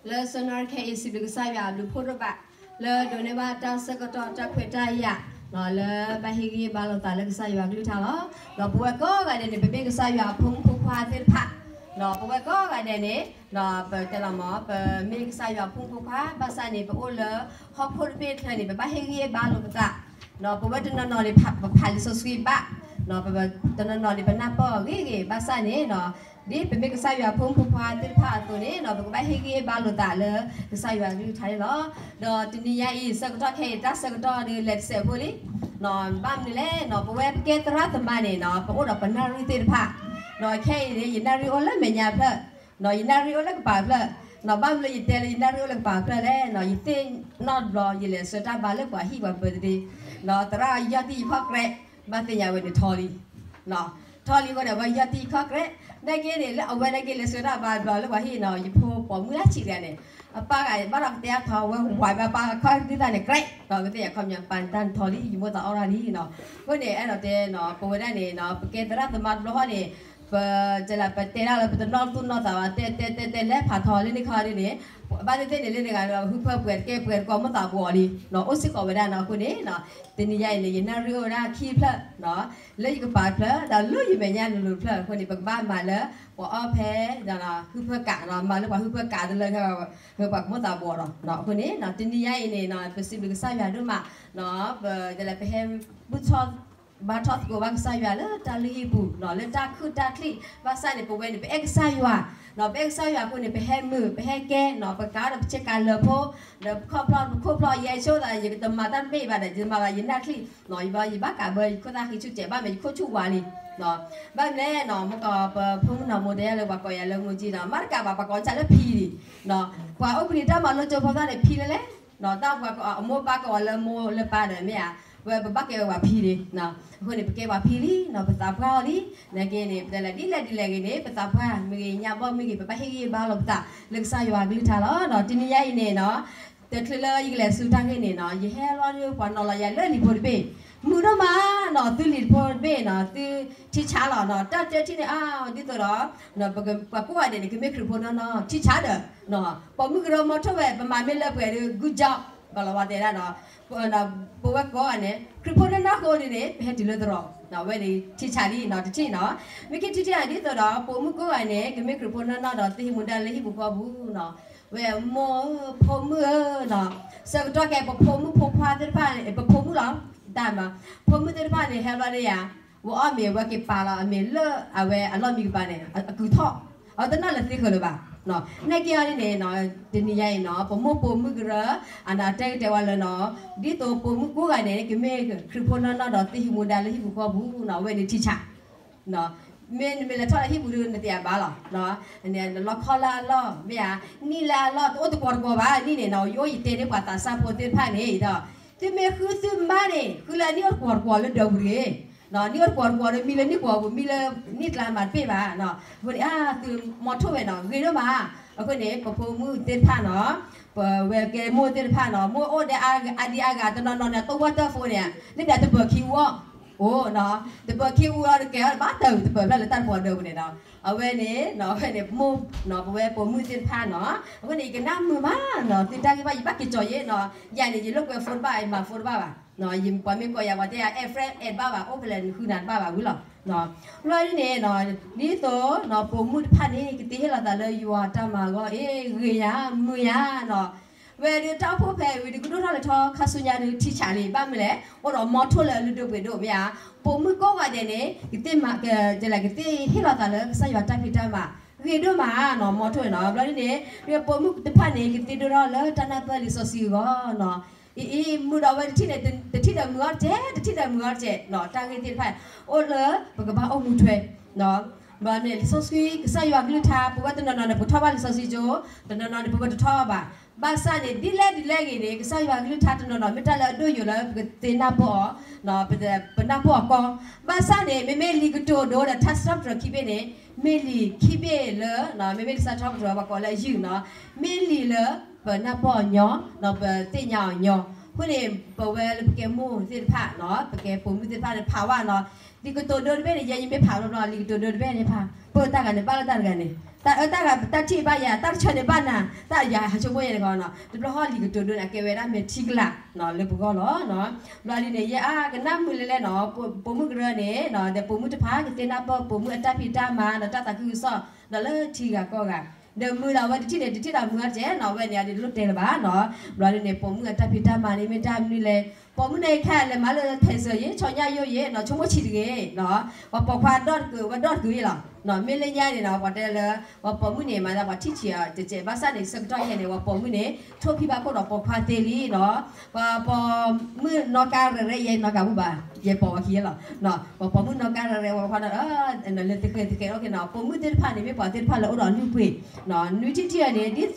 လၢစီၤနၤရခဲအံၤ စံးဘျုးကစၢ်ယွၤအဘျုးဖးဒိၣ်ဘၣ်, လၢဒိးန့ၢ်ဘၣ်တၢ်ဆၢကတီၢ်တၢ်ခွဲးတၢ်ယာ်, လၢဘၣ်ဟ့ၣ်ဂံၢ်ဟ့ၣ်ဘါလိာ်သးလၢကစၢ်ယွၤကလုၢ်ကထါလီၤ. ဒီးပဝဲကိးဂၤဒဲးန့ၣ် ပမ့ၢ်ကစၢ်ယွၤအဖိမုၣ်ဖိခွါသ့ၣ်တဖၣ်, ဒီးပဝဲကိးဂၤဒဲးန့ၣ်, ဒီးပတဲလီၤမး ပမ့ၢ်ကစၢ်ယွၤအဖိမုၣ်ဖိခွါ ဘၣ်ဆၣ်န့ၣ် ပအိၣ်လၢဟီၣ်ခိၣ်တဘ့ၣ်ချၢန့ၣ် ပဘၣ်ဟ့ၣ်ဂံၢ်ဟ့ၣ်ဘါလိာ်ပသး, ဒီးပဝဲတနီၤနီၤန့ၣ် ပဖးလံာ်စီဆှံဘၣ်, ဒီးပတနီၤနီၤန့ၣ် ပနၢ်ပၢၢ်အီၤဂ့ၤဂ့ၤ ဘၣ်ဆၣ်န့ၣ်, ဒ်ပမ့ၢ်ကစၢ်ယွၤအဖိမုၣ်ဖိခွါသ့ၣ်တဖၣ်အသိးန့ၣ် ပကဘၣ်ဟ့ၣ်ဂံၢ်ဟ့ၣ်ဘါလိာ်သးလၢကစၢ်ယွၤကလုၢ်ကထါန့ၣ်လီၤ. ဒီးတနံၤညါအံၤ ဆၢကတီၢ်ခဲအံၤ တၢ်ဆၢကတီၢ်ဒုးလဲၤတစဲးဖိလံ, ဘၣ်မနုၤလဲၣ်န့ၣ် ပဝဲပကဲသရၣ်သမါန့ၣ် ပအိၣ်ဒီးပနၣ်ရံၣ်သ့ၣ်တဖၣ်, ဒီးခဲအံၤန့ၣ် ယနၣ်ရံၣ်အိၣ်လၢမဲာ်ညါဖျၢၣ်, ယနၣ်ရံၣ်အိၣ်လၢကပၤဖျၢၣ်, ဘၣ်မနုၤလၢယတဲလၢယနၣ်ရံၣ်အိၣ်လၢကပၤဖျၢၣ်လဲၣ်န့ၣ် ယသ့ၣ်နီၣ်ဘျီ ယလဲၤဆှၢတၢ်ဘါလၢပှၤဟံၣ်ပှၤ birthday, ဒီးသရၣ်ယီၢ်တံၢ်ယခီၣ်ကြဲး, ဘၣ်သ့ၣ်ညါဝဲန့ၣ်ထီလံ ထီလံအဃိန့ၣ် အဝဲယီၢ်တံၢ်ယခီၣ်ကြဲး, နာ်က့န့ၣ် လၢအဝဲနာ်က့လဲၤဆှၢတၢ်ဘါဘျီလၢပှၤဟံၣ်န့ၣ် ယဖိပိာ်မုၣ်လၢဆံးတဂၤန့ၣ်, အပၢ်ဂၤဘၣ်ဒီးကတဲအါထီၣ်ဝဲဝးဘၣ်ပၢ်ခီၣ်ဒုးသးန့ၣ် ကြဲး, ဒီးကသ့ၣ်ညါခီပညီပၢ်တၢ်န့ၣ်ထီလံ ယမိၢ်သးအီၣ်တၢ်လံန့ၣ်, အဃိန့ၣ် အဲၣ်ဒိးတဲန့ၣ် ပဝဲဒၣ်န့ၣ် ပကဲသရၣ်သမါတဘျီဃီန့ၣ် ပ, ပတဲဒၣ်လၢပတနီၣ်သူၣ်နီၣ်သးဘၣ် တဲတဲတဲတဲလဲၤဖးထီလၢန့ၣ်ခီဒ်န့ၣ်, ဘၣ်သ့ၣ်သ့ၣ်န့ၣ်လၢန့ၣ်ဂၤ ဟုၣ်ဖၢပှဲၤတကဲပှဲၤတကီးမိၢ်သးဘှီးလံ, အိၣ်စ့ၢ်ကီးဝဲဒၣ်န့ၣ်အဃိန့ၣ်, တနံၤညါအံၤန့ၣ် ယနၣ်ရံၣ်အိၣ်ဝဲဒၣ်ခံဖျၢၣ်, လၢယကပၤတဖျၢၣ် ဒီးလၢယမဲာ်ညါလိၤလိၤတဖျၢၣ်အဃိန့ၣ် ပကဘၣ်မၤလၢ ပှၤအီၣ်ဖဲ ဟုၣ်ဖၢကး, မၤလၢပှၤဟုၣ်ဖၢကးတလၢ ပှၤကမိၢ်သးဘှီးဒီး, အဃိန့ၣ် တနံၤညါအံၤန့ၣ် ပစံးဘျုးကစၢ်ယွၤဒိၣ်မး, ပ, ပဟဲဘူၣ်ထီၣ် ဘါထီၣ်သကိးဘၣ်ကစၢ်ယွၤလၢတၢ်လုၢ်ဟံၣ်ပူၤ, လၢတၢ်ခုၣ်တၢ်ချံၣ်, ဘၣ်ဆၣ်န့ၣ် ပဝဲန့ၣ် ပအဲၣ်ကစၢ်ယွၤ, ပအဲၣ်ကစၢ်ယွၤအဃိန့ၣ် ပဟဲမုာ် ပဟဲကဲ, ပကးဒီးပဆ့ကၤလၢာ်ဖိ, ဒီးပခီၣ်ဖျီၣ်ပခိၣ်ဖျီၣ် ယဲဆိသး ယကတမၤတၢ်တဘ့ၣ်ဘၣ်ဒီး ယမၤဘၣ်ယနၢ်ချံၣ်, ယဘၣ်ယဘၣ်ကးဘၢ ယခိၣ်သၣ်ဃံဆူၣ်စဲး ဘၣ်မ့ၢ်ယခိၣ်ဆူၣ်ဝါလံ, ဘၣ်မနုၤလဲၣ်န့ၣ် မ့ၢ်ကီး ပဖိမုၣ်နီၢ်မိၢ်တဲယၤလၢပှၤကိးယၤလၢမိၢ်ကၠံဒီး မၤတကးဘၣ် ပှၤကိးစၢ်လၢဖံဒံး, ပှၤအိၣ်ဘှံးနံၤတၢ်မၤလိကၠိဖိသၣ်န့ၣ် ဖံလၢလဲၣ်, တၢ်ပှၤအမိၢ်ပၢ်ကိးအီၤလၢမိၢ်လၢပၢ်ဒီးမ့ၢ်ဧါ, ဝဲပဘၣ်ကဲဝဲပှၤဖံဒံး, အဃိန့ၣ် ပကဲပှၤဖံလံန့ၣ် ပသးပှၢ်အီၤလံ, နာ်က့န့ၣ် ပတဲလၢဒ်လဲၣ်ဒ်လဲၣ်ဂ့ၤန့ၣ် ပသးပှၢ်မ့ၢ်ဂ့ၤ ညါဘီမ့ၢ်ဂ့ၤ ပဘၣ်ဟ့ၣ်ဂံၢ်ဟ့ၣ်ဘါလိာ်ပသးလၢကစၢ်ယွၤအကလုၢ်ကထါလီၤ. တနံၤညါအံၤန့ၣ် တချုးလၢယကလဲၤဆူတၢ်ဂ့ၢ်န့ၣ်န့ၣ် ယဟဲလီၤဒုးပှၤနီၤလီၤယၤလၢလံာ်ဖိတဘ့ၣ်, မုာ်ဒိၣ်မးန့ၣ် သုလံာ်ဖိတဘ့ၣ်န့ၣ် သုထံဆးလီၤန့ၣ် တၢ်တဲထံၣ်န့ၣ် အါ ဒ်သိးဒီး ပှၤကိးဂၤဒဲးန့ၣ် ကမ့ၢ်ခရံာ်ဖိနီၢ်နီၢ် ထံဆးဒီး ပိာ်မုၣ်ကရၢမီထိၣ်ဝဲ ပမၤမ့ၢ်လၢပှဲၤဒုး good job ကီးလီၤဝဲတဲဒၣ်န့ၣ်, ပဝဲကိးဂၤန့ၣ် ခရံာ်ဖိနီၢ်နီၢ်အဃိန့ၣ် ပဟဲတုၤလၢသရိာ်, ဝဲန့ၣ်ထံဆးလံန့ၣ် တထံၣ်န့ၣ်, မ့ၢ်ကထံၣ်ထံၣ်န့ၣ် ဒ်သိးဒီး ပိာ်မုၣ်ကိးဂၤန့ၣ် ကမ့ၢ်ခရံာ်ဖိနီၢ်နီၢ်ဒီး သုဟံးမူဒါလၢဟံၣ်ပူၤဃီပူၤန့ၣ်, ဝဲမိၢ်ဧၢ ဖိမုၣ်ဧၢန့ၣ်, ဆၢကတီၢ်ခဲအံၤ ပဖိမုၣ်ဖိခွါသ့ၣ်တဖၣ်န့ၣ် ပဖိမုၣ်လီၤ, တၢ်မၤ, ဖိမုၣ်သ့ၣ်တဖၣ်န့ၣ် ဟဲဘျီဒ်ယၤ ဝဲအီၣ်မ့ၤ ဝဲက့ၤပာ်လီၤအမ့ၤလၢအဝဲအလီၢ်မံကပၤန့ၣ် အကုာ်ထီၣ်, အဝဲတနာ်လၢသ့ဃၢၤလၢၤဘၣ်, နာ်က့အီၤဒ်န့ၣ် တနံၤညါအံၤန့ၣ် ပမိၢ်ပိာ်မုၣ်ကရၢ အတဲကတဲဝဲလၢန့ၣ်, ဒ်သိးပိာ်မုၣ်ကိးဂၤန့ၣ် ကမ့ၢ်ခရံာ်ဖိနီၢ်နီၢ်ဒီး သုဟံးမူဒါလၢဟံၣ်ပူၤဃီပူၤန့ၣ် အဝဲန့ၣ်ထံဆး မ့ၢ်နမ့ၢ်လဲၤထီၣ်လၢဟံၣ်ပူၤဒုး နသ့ၣ်ညါဘၣ်လီၤ, လီခီလၢအလီၢ် မ့ၢ်ဧါ, နံၣ်လၢအလီၢ် တအိၣ်တကွီၤတကွီၤဘၣ်, နံၣ်န့ၣ်န့ၣ် ယအိၣ်ယတဲန့ၢ်ပှၤသးစၢ်ဖိသ့ၣ်တဖၣ်န့ၣ်ဒီး, သုမ့ၢ်ဃုသုမါန့ၣ် ဃုလၢအနံၣ်အိၣ်တကွီၤတကွီၤလၢဒၢးပူၤတဂ့ၤ, နံၣ်အိၣ်တကွီၤတကွီၤဒီး မံလၢနံၣ်ကွီၤပူၤ မံလၢနံၣ်ကျါမးတပ့ၢ်ဘၣ်, အဃိန့ၣ် အသုမီထိၣ်ဝဲန့ၣ် ဂ့ၤဒိၣ်မး, အဃိန့ၣ် ပဖိမုၣ်သ့ၣ်တဖၣ်န့ၣ် ပဝဲကဲမိၢ်သ့ၣ်တဖၣ်န့ၣ် မိၢ်အိၣ်ဒီးအါဒံအါဂၤတနီၤနီၤန့ၣ် တဝီတၢ်ဖိန့ၣ် လၢဒၣ်တပၢၤခံအူအီၣ်, အိၣ်, တပၢၤခံအူအီၣ်တကဲအီၣ်ဘၣ်တၢ်တပၢၤပှၤဒၢးပူၤန့ၣ်ဒီး, အဝဲန့ၣ် အဝဲန့ၣ်မိၢ် ပဝဲပိာ်မုၣ်သ့ၣ်တဖၣ်န့ၣ်, အဃိန့ၣ် ယကနၣ်မုာ်မးန့ၣ် သုတၢ်ဂ့ၢ်ဘၣ် ယဘၣ်က့ၤကီၤယဲန့ၣ်, ယၤန့ၣ် ယလိာ်ကွဲ phone တဘၣ် ယမၤ phone တဘၣ်ဘၣ်, ပှၤမ့ၢ်ကိးယၤ ပှၤတဲယၤ add friend add ဘၣ်ဘၣ် အိၣ်ဖဲလဲၣ် နဃုနၤတဘၣ်ဘၣ်ဝံၤလီၤ. ဘျီဒ်န့ၣ် ဒ်သိး ပိာ်မုၣ်တဖၣ်န့ၣ် ကသ့ဟ့ၣ်လီၤသးလၢယွၤတၢ်မၤအဂီၢ် အ့ ဂ့ၤယၤ မုာ်ယၤန့ၣ်, ဝဲဒုးတၢ်အိၣ်ဖှိၣ်ဖဲဝံၤဒုး ကဒိၣ်ထီၣ်လဲၤထီၣ်ခါဆူညါဒုး ထံဆးလံ ဘၣ်မနုၤလဲၣ် အိၣ်ဒီးမီထိၣ်လၢအလုၢ်ဒိၣ်ပှ့ၤဒိၣ်မ့ၢ်ဧါ, ပိာ်မုၣ်ကိးဂၤဒဲးန့ၣ် ကသ့မၤ ကသ့ဟ့ၣ်လီၤသးလၢကစၢ်ယွၤတၢ်ဖံးတၢ်မၤ ဂ့ၤဒိၣ်မးန့ၣ် မီထိၣ်န့ၣ်, ဘျီဒ်န့ၣ် ပိာ်မုၣ်တဖၣ်န့ၣ် ကသ့ဒိၣ်ထီၣ်လၢတၢ်နၢ်ပၢၢ်လံာ်စီဆှံအဂီၢ်န့ၣ်, အ့ အ့ မုာ်ဒီးဝဲတထံၣ်န့ၣ် တထံၣ်ဒီးမုာ်အီၤတကဲး တထံၣ်ဒီးမုာ်အီၤတကဲးန့ၣ်, တၢ်ဂ့ၢ်သ့ၣ်တဖၣ် အိၣ်လၢပကဘၣ်အိၣ်မူထွဲ ဘျီန့ၣ် လံာ်စီဆှံ ကစၢ်ယွၤကလုၢ်ကထါ ပဝဲတနီၤနီၤန့ၣ် ပကထီၣ်ဘၣ်လံာ်စီဆှံကၠိ, တနီၤနီၤန့ၣ် ပဝဲတထီၣ်ဘၣ်. ဘၣ်ဆၣ်န့ၣ် ဒ်လဲၣ်ဒ်လဲၣ်ဂ့ၤန့ၣ် ကစၢ်ယွၤကလုၢ်ကထါတနီၤနီၤ မ့ၢ်တၢ်လၢအဒိၣ်ယိာ်လၢပကသ့နၢ်ပၢၢ်အီၤ, ပနၢ်ပၢၢ်အီၤကီ, ဘၣ်ဆၣ်န့ၣ် မ့မ့ၢ်လံာ်ကတိၤဒိဒီးထါစံးထီၣ်ပတြၢၤခံဘ့ၣ်န့ၣ် မ့ၢ်လံာ်ခံဘ့ၣ်လၢ မ့မ့ၢ်လံာ်စံးထီၣ်ပတြၢၤ ပှၤကိးလၢအယုၢ်န့ၣ်, မ့ၢ်လံာ်လၢ ပနၢ်ပၢၢ်အီၤညီ, ပသ့ၣ်ညါအီၤညီ အဃိန့ၣ် ပဝဲလၢပကဲမိၢ်သ့ၣ်တဖၣ်နီၤ ပကဲပိာ်မုၣ်သ့ၣ်တဖၣ်န့ၣ် ဖးဝဲနီၤ, လံာ်ကတိၤဒိတဘ့ၣ်န့ၣ် ယဲယမ့ၢ်ဖးဘျီဘျီ လံာ်ကတိၤဒိတဘ့ၣ်န့ၣ်ဖး ပၢတၢ်ဂၤန့ၣ် ဘၣ်လၢတၢ်တဂၤန့ၣ် တၢ်အၢတၢ်ဂၤ တၢ်ထံၣ်ဘၣ်ယၤ တၢ်တဆၢန့ၣ်ဘၣ်နၤ တၢ်ယၤဟးဆိကမိၣ်ယဲန့ၣ်နီၤ တဘျီဃီလံာ်ကတိၤဒိန့ၣ် အကဲဝဲဒၣ်မဲာ်ထံကလၤလၢပဂီၢ်လီၤ. ဘျီဒ်န့ၣ် ယဲအါကနၣ်မုာ်လဲၣ်လဲၣ်နီၤ ပိာ်မုၣ်ကရၢန့ၣ် ဒီးပိာ်မုၣ်တဖၣ် ကသ့ၣ်နၢ်ပၢၢ်ပိာ်မုၣ်အတၢ်ဖံးတၢ်မၤ ဒီးတၢ်သးခုကစီၣ် ဒီးလၢထံဂၤကီၢ်ဂၤ ဒီးမုာ်ဒီးအဝဲတထံၣ်န့ၣ် တထံၣ်ဒီးမုာ်အါတက့ၢ်နီၤ အဝဲန့ၣ်အဒ်တလိၣ်တဲလၢၤဘၣ်နီၤ. ဘျီဒ်န့ၣ် ပိာ်မုၣ်အတၢ်ဖံးတၢ်မၤန့ၣ် မ့ၢ်တၢ်မနုၤလဲၣ် ပိာ်မုၣ်န့ၣ်ခါလဲၤမၤလၢဖဲးစၢၤယ့ ဆီညၣ်ယိယ့နီၤ ဆိကမိၣ်ဆံးတဂ့ၤနီၤ ပှၤပိာ်ခွါဒီတကၢၤ ဝဲဒီတကၢၤယ့လီၤ. မ့ၢ်လၢညါန့ၣ်နီၤ ပှၤတဲလၢ ပှၤပိာ်မုၣ်န့ၣ် မၤသးပှၤထံၣ်ဆံးအီၤ ကဲကဲ ဘၣ်ဆၣ်န့ၣ် ဆၢကတီၢ်ယဲန့ၣ် ပှၤပိာ်မုၣ်န့ၣ် ထိၣ်ဖံဘၣ်ခိၣ်ဒီးပိာ်ခွါသ့လံနီၤ ပှၤပိာ်မုၣ်နီၣ်ကါရဲရဲ ယဲနီၣ်ကါပူၤဘၣ် ယဲပိာ်ဝဲခံယဲလီၤ. ပှၤပိာ်မုၣ်နီၣ်ကါရဲရဲ ပှၤခွါနီၤ လၢသုဃဲသုဃဲအိၣ်က့ၤနီၤ ပိာ်မုၣ်သ့ၣ်တဖၣ်န့ၣ် မ့ၢ်ပှၤသ့ၣ်တဖၣ်လၢအိၣ်ဒီးအလုၢ်အပှ့ၤ နွံထံၣ်တထံၣ်အံၤန့ၣ် ဒ်သိး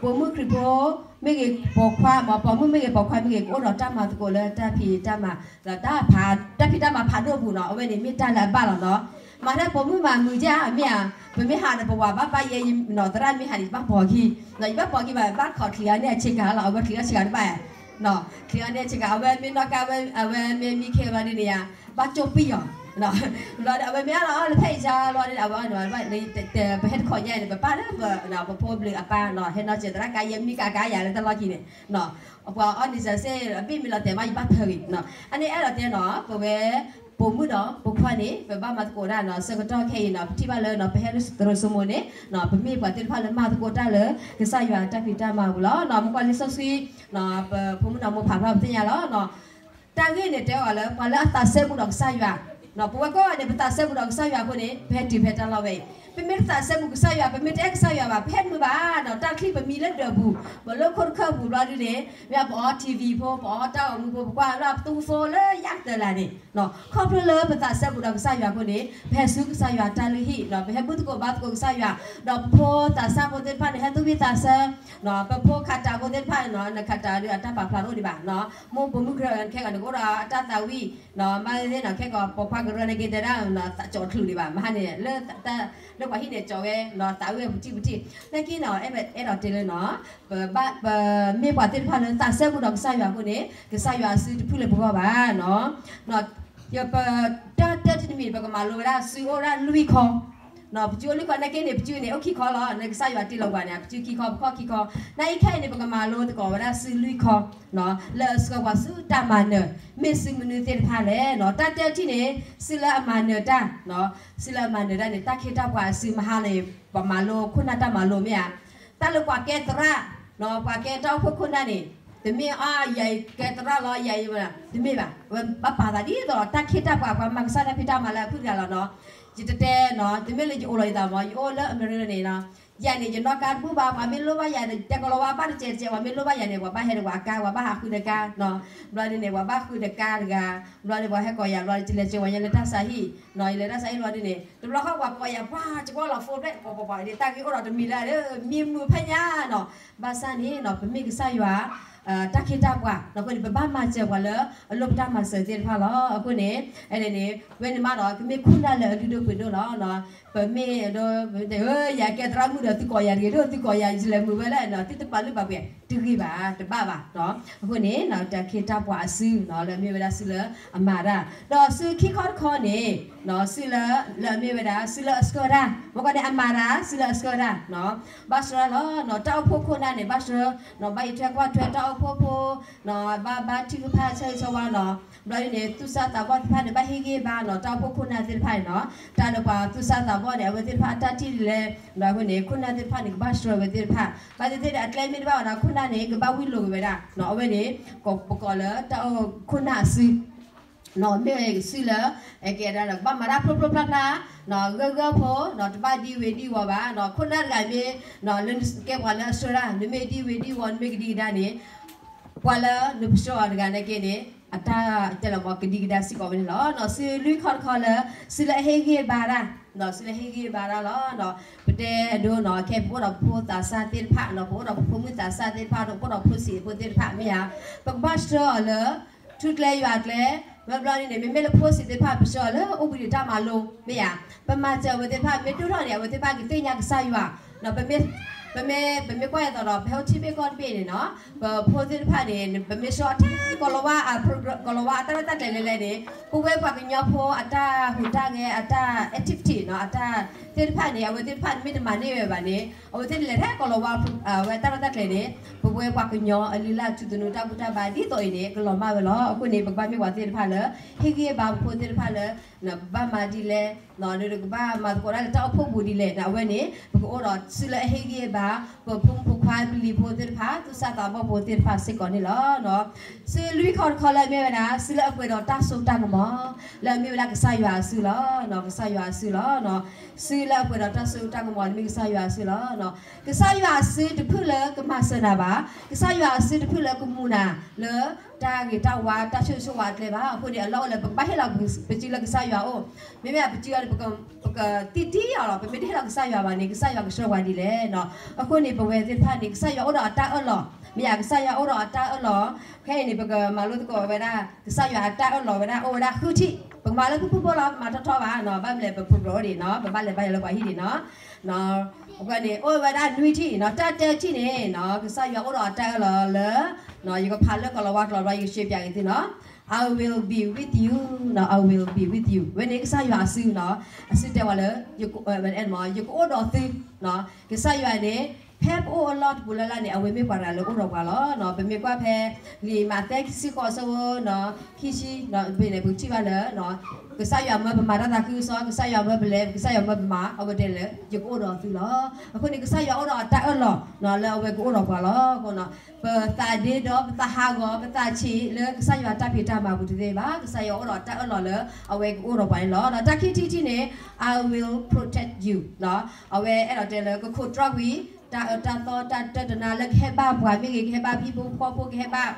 ပိာ်မုၣ်ခရံာ်ဖိ မ့ၢ်ဂ့ၤပိာ်ခွါ မ့ၢ်ပိာ်မုၣ်မ့ၢ်ဂ့ၤပိာ်ခွါမ့ၢ်ဂ့ၤ ကအိၣ်ဒီးတၢ်မၤသကိးလၢတၢ်ဖံးတၢ်မၤ ဒီးတၢ်ဖး တၢ်ဖံးတၢ်မၤဖးဒိၣ်အပူၤနီၤ အဝဲန့ၣ်မ့ၢ်တၢ်လၢအဘၣ်လီၤနီၤ. မၤထဲပိာ်မုၣ်မၤမုာ်ကဲဧါ မ့ၢ်ဧါ ပမ့ၢ်ဟးဒီးပဝၤဘၣ်ဘၣ်ယဲ သရၣ်မ့ၢ်ဟးန့ၣ် ယဘၣ်ပိာ်ခံ ယဘၣ်ပိာ်ခံဘၣ် ဘၣ်ခိးချံးအီၤန့ၣ်အဆ့ကၤလီၤ အဝဲချံးအီၤဆ့ကၤတဘၣ် ချံးအီၤန့ၣ်အဆ့ကၤ အဝဲမ့ၢ်နီၣ်ကါဝဲ အဝဲမ့ၢ်မံခ့ဘျီဒ်န့ၣ်ယါ ဘၣ်ကၠိပံၢ်အီၤ ဘျီဒီး အဝဲမ့ၢ်အါလီၤအီလၢဖဲအံၤယါဘျီဒီး အဝဲအီၣ်န့ၣ် ပဟဲတခီညါန့ၣ် ပပၢ်လၢ ပဖိဘျုးအပၢ်နီၤ ဟဲနီၢ်စၢၤသရၣ်ကါ ယဲမံကါကါယၤလၢတၢ်လီၢ်ခံန့ၣ် ပှၤအီၣ်န့ၣ်စၢၤစ့ၢ် အဘ့ၣ်မ့ၢ်လီၤတဲာ်မး ယဘၣ်ဖၢဂ့ၤ အန့ၣ်အဲၣ်ဒိးတဲနီၤ ပဝဲ ပိာ်မုၣ်ဒီးပိာ်ခွါန့ၣ် ပဘၣ်မၤသကိးတၢ်နီၤ ဆၢကတီၢ်ခဲအံၤနီၤ ပထံၣ်ဘၣ်လၢနီၤ ပဟဲလၢသရိာ်စိမိၤန့ၣ် ပမ့ၢ်ပှၤသ့ၣ်တဖၣ်လၢမၤသကိးတၢ်လၢ ကစၢ်ယွၤအတၢ်ဖံးတၢ်မၤအပူၤလီၤ. မ့ၢ်ကွၢ်လံာ်စီဆှံ ပဖိမုၣ်နီၤမိၢ်ဖးဖျါပသ့ၣ်ညါလီၤ တၢ်ဂ့ၢ်န့ၣ်တဲအီၤလၢ ပှၤလၢအသးစဲဘူးဒီးကစၢ်ယွၤ ပဝဲကိးဂၤန့ၣ် ပသးစဲဘူးဒီးကစၢ်ယွၤအဃိန့ၣ် ပဟဲတုၤဖဲတၢ်လီၢ်ဝဲအံၤ ပမ့ၢ်တသးစဲဘူးကစၢ်ယွၤ ပမ့ၢ်တအဲၣ်ကစၢ်ယွၤဘၣ် ပဟဲမုာ်ဘၣ်နီၤ တၢ်ချံပမံလၢဒၢးပူၤ ပလၢခိၣ်တခၢၣ်ပူၤဘျီဒ်န့ၣ် မ့ၢ်ပအီ ထံဝံၤ ဖိ ပအီတၢ်ဂီၤမူဖိ ပကွၢ်လၢပသူဖိလၢယၢ်ကတၢၢ်လၢ်န့ၣ် ခီဖျိလၢပသးစဲဘူးဒီးကစၢ်ယွၤအဃိန့ၣ် ပဟဲဆူကစၢ်ယွၤတၢ်လုၢ်ဟံၣ် ပဟဲဘူၣ်သကိးဘါသကိးကစၢ်ယွၤ ဒီးပဖိသးစၢ်ဖိသ့ၣ်တဖၣ်န့ၣ် ဟဲသူၣ်ဝံၣ်သးဆၢ ပဖိခးတးဖိသ့ၣ်တဖၣ်န့ၣ် နခးတးဒီးအတၢ်ပာ်ဖျါတအိၣ်ဒံးဘၣ် မိၢ်ပိာ်မုၣ်ကရၢခဲကီးန့ၣ် ကအိၣ်ဒီးအတၢ်သးဝံၣ် မ့ၢ်သ့ၣ်နီၤ ခဲကီးပိာ်ခွါကရၢန့ၣ်က့ၤတဲဒၣ် သးကၠီၤချုးဒံးဘၣ် မဟါန့ၣ် လၢပှၤဟံၣ်န့ၣ်ကၠီၤဝဲ သးဝံၣ်ပထံၣ်ပထံၣ် နာ်က့နီၤ အဲၣ်ဒိးတဲလၢနီၤ ပဘၣ် ပမ့ၢ်ပှၤသ့ၣ်တဖၣ်လၢသးစဲဘူးဒီးကစၢ်ယွၤအဃိန့ၣ် ကစၢ်ယွၤအစုတဖုလၢပဂီၢ်ဘၣ်နီၤ ပတၢ်တၢတနံၤမံၤ ပကမၤလိဝဲဒၣ်စုအိၣ်ဝဲဒၣ်လွံၢ်ခီ ပစုအိၣ်လွံၢ်ခီ နာ်က့န့ၣ် ပစုန့ၣ် အိၣ်ခံခီလီၤ လၢကစၢ်ယွၤတ့လီၤပှၤန့ၣ် ပစုခံခီ ပခီၣ်ခံခီ နာ်အံၤခဲအံၤန့ၣ် ပကမၤလိသကိးဝဲဒၣ်စုလွံၢ်ခီ လၢအဆှၢပှၤဆူတၢ်မၤနၢၤ မ့ၢ်စုမနုၤသ့ၣ်တဖၣ်လဲၣ်နီၤ တၢ်တၢတထံၣ်န့ၣ် စုလၢအမၤနၢၤတၢ် စုလၢအမၤနၢၤတၢ်န့ၣ် တၢ်ခ့တၢ်ပှၤအစုမဟါန့ၣ် ပမၤလိခိၣ်နၢ်တၢ်မၤလိမ့ၢ်ဧါ တၢ်လၢပှၤကဲသရၣ် ပှၤကဲတၢ်အိၣ်ဖှိၣ်ခိၣ်နၢ်န့ၣ် တမ့ၢ်အါယၤကဲသရၣ်လီၤ ယၤအံၤ တမ့ၢ်ဘၣ် ဝဲဘၣ်ပာ်သးဒ်သိး တၢ်ခ့တၢ်ပှၤ ပှၤမၤကစၢ်တၢ်ဖံးတၢ်မၤလၢအဖုၣ်တဂၤလီၤနီၤ ယတတဲနီၤ တမ့ၢ်လၢယအိၣ်လီၤယသးမး ယအိၣ်လၢအမဲရကၤန့ၣ်နီၤ ယၤန့ၣ် ယနီၣ်ကါတဘူၣ်ဘၣ် ပှၤမ့ၢ်လိၣ်ဘၣ်ယၤ တဲကလီၤဝါဘၣ်တစဲးတစဲး ပှၤမ့ၢ်လိၣ်ဘၣ်ယၤန့ၣ် ပှၤဘၣ်ဟဲဒီးပှၤအကါ ပှၤဘၣ်ဟးဃုဒီးကါနီၤ ဘျီဒ်န့ၣ် ပှၤဘၣ်ဃုဒီးကါတဂၤ ဘျီဒ်ပှၤဟဲကိးယၤ ဘျီဒ်လဲၤစၢၤဝဲညါလၢတၢ်ဆါဟံၣ် ယလဲၤတၢ်ဆါဟံၣ်ဘျီဒ်န့ၣ် တဘျီဃီပှၤကိးယၤ ပှၤကကွၢ်လီၤ phone ဖျဲၣ် ပှၤပှၤပှၤ တၢ်ဂ့ၢ်အိၣ်ဒီးတမံၤလၢ မံမုာ်ဖဲညါနီၤ ဘၣ်ဆၣ်န့ၣ်နီၤ ပမ့ၢ်ကစၢ်ယွၤ တၢ်ခ့တၢ်ပှၤ အဃိန့ၣ် ပဘၣ်မၤစၢၤပှၤလၢအလိၣ်ပတၢ်မၤစၢၤသ့ၣ်တဖၣ်လီၤ အဃိန့ၣ် အဲန့ၣ်န့ၣ် ဝဲန့ၣ်မးဒီး ကမ့ၢ်ခိၣ်နၢ်လၢအလုၢ်ဒိၣ်ပှ့ၤဒိၣ်လီၤ ပမ့ၢ်ဒိ ယၤကဲသရၣ်မုၣ်ဒီး သုကိးယၤတဂ့ၤ ဒိၣ်သုကိးယၤ ယလဲၤမုာ်ဝဲလဲၣ်နီၤ သုတပာ်လုၢ်ပာ်ပှ့ၤ တဂ့ၤဘၣ် တဘၣ်ဘၣ် အဃိန့ၣ် တၢ်ခ့တၢ်ပှၤအစုနီၤ လၢမ့ၢ်ဝဲဒၣ်စုလၢအမၤတၢ် ဒီးစုခံခီတခီန့ၣ် စုလၢ လၢအမ့ၢ်ဝဲဒၣ် စုလၢအဆှၢတၢ် မ့ၢ်ကီးန့ၣ် အမၤတၢ် စုလၢအဆှၢတၢ် ဘၣ်ဆှၢလီၤ တၢ်အိၣ်ဖှိၣ်ခိၣ်နၢ်န့ၣ် ဘၣ်ဆှၢ ဘၣ်အံးထွဲကွၢ်ထွဲတၢ်အိၣ်ဖှိၣ်ဖိ ဘၣ်ဘါထုကဖၣ်ဆၢဂ့ၤဆၢဝါနီၤ ဘျီဒ်န့ၣ် သူၣ်စၢ်သးဘီၣ်သ့ၣ်တဖၣ်န့ၣ် ဘၣ်ဟ့ၣ်ဂံၢ်ဘါနီၤ တၢ်အိၣ်ဖှိၣ်ခိၣ်နၢ်သ့ၣ်တဖၣ်န့ၣ်နီၤ တၢ်လၢပှၤသူၣ်စၢ်သးဘီၣ်န့ၣ် အဝဲသ့ၣ်တဖၣ်အတၢ်ထံၣ်လဲၤ ဘျီအဃိန့ၣ် ခိၣ်နၢ်သ့ၣ်တဖၣ်န့ၣ် ကဘၣ်ဆှၢအဝဲသ့ၣ်တဖၣ် ဘၣ်သ့ၣ်သ့ၣ်ဒီး အကျဲမ့ၢ်တဘၣ်ဝဲဒီး ခိၣ်နၢ်န့ၣ် ကဘၣ်ဝံၤလိာ်က့ၤဝဲဒၣ် အဝဲန့ၣ် ပကိးလၢတၢ်အိၣ်ခိၣ်နၢ်အစု မ့ၢ်စုလၢ အကဲဒၣ်ဒီး ကဘၣ်မၤတၢ်ဖျိဖျိဖျါဖျါ ဂၢၢ်ဂၢၢ်ဖိ တဘၣ်ဒံဝ့ၤဒံဝီၤဘၣ် ခိၣ်နၢ်တဂၤမ့ၢ် လၢနကဲပှၤလၢအဆှၢတၢ် နမ့ၢ်ဒံဝ့ၤဒံဝီၤ နမ့ၢ်ကဒံကဒါန့ၣ် ပှၤလၢနပဆှၢအီၤတဂၤန့ၣ်က့န့ၣ် အတၢ်တဲလီၤမး ကဒံကဒါစ့ၢ်ကီးဝဲန့ၣ်လီၤ. စုလွံၢ်ခီတခီလၢ စုလၢအဟ့ၣ်ဂံၢ်ဘါတၢ် စုလၢဟ့ၣ်ဂံၢ်ဘါတၢ်လီၤ. ပတဲဒိနီၤ ခဲပအိၣ်ဒီးပဖိသးစၢ်သ့ၣ်တဖၣ်နီၤ ပအိၣ်ဒီးပဖိမုၣ်သးစၢ်သ့ၣ်တဖၣ် ပအိၣ်ဒီးဖိဆံးဖိသ့ၣ်တဖၣ်မ့ၢ်ဧါ ပကဘၣ်ဆှၢအီၤလၢ ထူကျဲယွၤကျဲ ဝဲဘျီန့ၣ် မ့မ့ၢ်လၢဖိဆံးသ့ၣ်တဖၣ် ပဆှၢအီၤလၢအိၣ်ဘှံးနံၤတၢ်မၤလိမ့ၢ်ဧါ ပမၤစၢၤအဝဲသ့ၣ်တဖၣ် မ့ၢ်ဒိၣ်ထီၣ်န့ၣ် အဝဲသ့ၣ်တဖၣ်ကသ့ၣ်ညါကစၢ်ယွၤ ပမ့ၢ် ပမ့ၢ် ပမ့ၢ်ကွၢ်အသိးဒီး ပဟဲအိၣ်ထံဘ့ၣ်ကီၢ်တဘ့ၣ်န့ၣ်နီၤ, ပဖိသ့ၣ်တဖၣ်န့ၣ် ပမ့ၢ်ဆှၢအီၤထဲကီၤလၤဝါအ program ကီၤလၤဝါအတၢ်ရဲၣ်တၢ်ကျဲၤလဲၤလဲၤန့ၣ် ပဝဲပှၤကညီဖိအတၢ်ဟူးတၢ်ဂဲၤ အတၢ် activity နီၤ, အတၢ်သ့ၣ်တဖၣ်န့ၣ် အဝဲသ့ၣ်တဖၣ်န့ၣ်မ့ၢ်တမၤန့ၢ်ဝဲဘၣ်န့ၣ် အဝဲသ့ၣ်တလဲၤထဲကီၤလၤဝါ အဝဲတၢ်ရဲၣ်တၢ်ကျဲၤန့ၣ် ပဝဲပှၤကညီအလုၢ်အလၢ်ထူသနူတၢ်ဘူၣ်တၢ်ဘါဒ်သိးအံၤန့ၣ် ကလီၤမၢ်ဝဲလီၤ. အဃိန့ၣ် ပကဘၣ်မ့ၢ်ပှၤသ့ၣ်တဖၣ်လၢ ဟ့ၣ်ဂံၢ်ဟ့ၣ်ဘါပဖိသ့ၣ်တဖၣ်လၢ ဘၣ်မၤဒ်လဲၣ် ဒီးကဘၣ်မၤသကိးတၢ်လၢတၢ်အိၣ်ဖှိၣ်ပူၤဒ်လဲၣ်န့ၣ် အဝဲန့ၣ် ပကအိၣ်ဒီးစုလၢအဟ့ၣ်ဂံၢ်ဟ့ၣ်ဘါ ပဖိမုၣ်ဖိခွါပလံၤဖိသ့ၣ်တဖၣ် သူၣ်စၢ်သးဘီၣ်ဖိသ့ၣ်တဖၣ်စ့ၢ်ကီးန့ၣ်လီၤ. စုလွံၢ်ခီတခီလၢအမ့ၢ်ဝဲဒၣ် စုလၢအပှဲၤဒီးတၢ်စိတၢ်ကမီၤ လၢအမ့ၢ်ဝဲဒၣ်ကစၢ်ယွၤအစုလီၤ. ကစၢ်ယွၤအစုလီၤ. စုလၢအပှဲၤဒီးတၢ်စိတၢ်ကမီၤန့ၣ်မ့ၢ်ကစၢ်ယွၤအစုလီၤ. ကစၢ်ယွၤအစုတဖုၣ်လၢကမၤစၢၤနၤဘၣ်, ကစၢ်ယွၤအစုတဖုၣ်လၢကမူၤနၤလၢတၢ်ဂ့ၤတၢ်ဝါတၢ်ဆိၣ်ဂ့ၤဆိၣ်ဝါအကျဲဘၣ်. အဃိန့ၣ် အလီၢ်အိၣ်လၢပကဘၣ်ဟ့ၣ်လီၤပစုလၢကစၢ်ယွၤအအိၣ်, မ့မ့ၢ်ပစုအီၤန့ၣ် ပကတံၢ်တံၢ်အီၤလီၤ. ပမ့ၢ်တဟ့ၣ်လီၤကစၢ်ယွၤဘၣ်န့ၣ် ကစၢ်ယွၤကဆှၢပှၤဒ်လဲၣ်. အဃိန့ၣ် ပဝဲသ့ၣ်တဖၣ်န့ၣ် ကစၢ်ယွၤအိၣ်ဒီးအတၢ်အၢၣ်လီၤ, မ့ၢ်ဧါ, ကစၢ်ယွၤအိၣ်ဒီးအတၢ်အၢၣ်လီၤ. ခဲအံၤန့ၣ် ပကမၤလိသကိးဝဲဒၣ် ကစၢ်ယွၤအတၢ်အၢၣ်လီၤဝဲဒၣ် အိၣ်ဝဲဒၣ်ဃုထံၣ်, ပကမၤလၢဖုၣ်ဖုၣ်ဖိလီၤ, ပမၤထီထီဘၣ်နီၤ, ဘၣ်မလဲၣ် ပ program အိၣ်ဒံးနီၤ, ပဘၣ်လဲၤဘါယွၤလၢပှၤဟံၣ်ဒံးနီၤ. အဃိန့ၣ် အိၣ်ဝဲဒၣ်နွံထံၣ်နီၤ, တၢ်တထံၣ်န့ၣ်နီၤ ကစၢ်ယွၤအိၣ်ဒီးအတၢ်အၢၣ်လီၤလၢ ယကဖးလၢကီၤလၤဝါကျိာ်ဒီး ယကရှဲပၠးက့ၤသုနီၤ. I will be with you, I will be with you. ဝဲန့ၣ်ကစၢ်ယွၤအစုနီၤ, အစုတဲဝဲလၢ ယကအိၣ်ဒီးသု, ကစၢ်ယွၤန့ၣ် ဖဲပအိၣ်အလီၢ်တပူၤလၢ်လၢ်န့ၣ် အဝဲမ့ၢ်ပှၤတဂၤလၢအိၣ်ဒီးပှၤလီၤ. ပမ့ၢ်ကွၢ်ဖဲ လံာ်မးသဲခံဆံဃိးအဆၢဖိနီၤ ခံဆံဘ့ၣ်န့ၣ် ပကထံၣ်ဘၣ်လၢ ကစၢ်ယွၤမၢပမၤတၢ်သးခုကစီၣ်, ကစၢ်ယွၤမၢပလဲၤ, ကစၢ်ယွၤမၢပမၤ, အဝဲတဲလၢ ယကအိၣ်ဒီးသုလီၤ. အဃိန့ၣ် ကစၢ်ယွၤအိၣ်ဒီးအတၢ်အၢၣ်လီၤလၢအဝဲကအိၣ်ဒီးပှၤလီၤ. ပသးဒ့ဒီး ပသးဟးဂီၤ ပသးဆံးလၢကစၢ်ယွၤတၢ်ဖံးတၢ်မၤပူၤတသ့ဘၣ်. ကစၢ်ယွၤအိၣ်ဒီးတၢ်အၢၣ်လီၤလၢအဝဲကအိၣ်ဒီးပှၤန့ၣ်လီၤ. ဒီးတၢ်ခံထံၣ်တထံၣ်န့ၣ် I will protect you အဝဲအဲၣ်ဒိးတဲလၢကခိးတြီကွံာ် တၢ်အၢတၢ်သီ တၢ်တတနါလၢကဟဲဘၣ်ပှၤမ့ၢ်ဂ့ၤ, ကဟဲဘၣ်ပဟံၣ်ဖိဃီဖိ, ကဟဲဘၣ်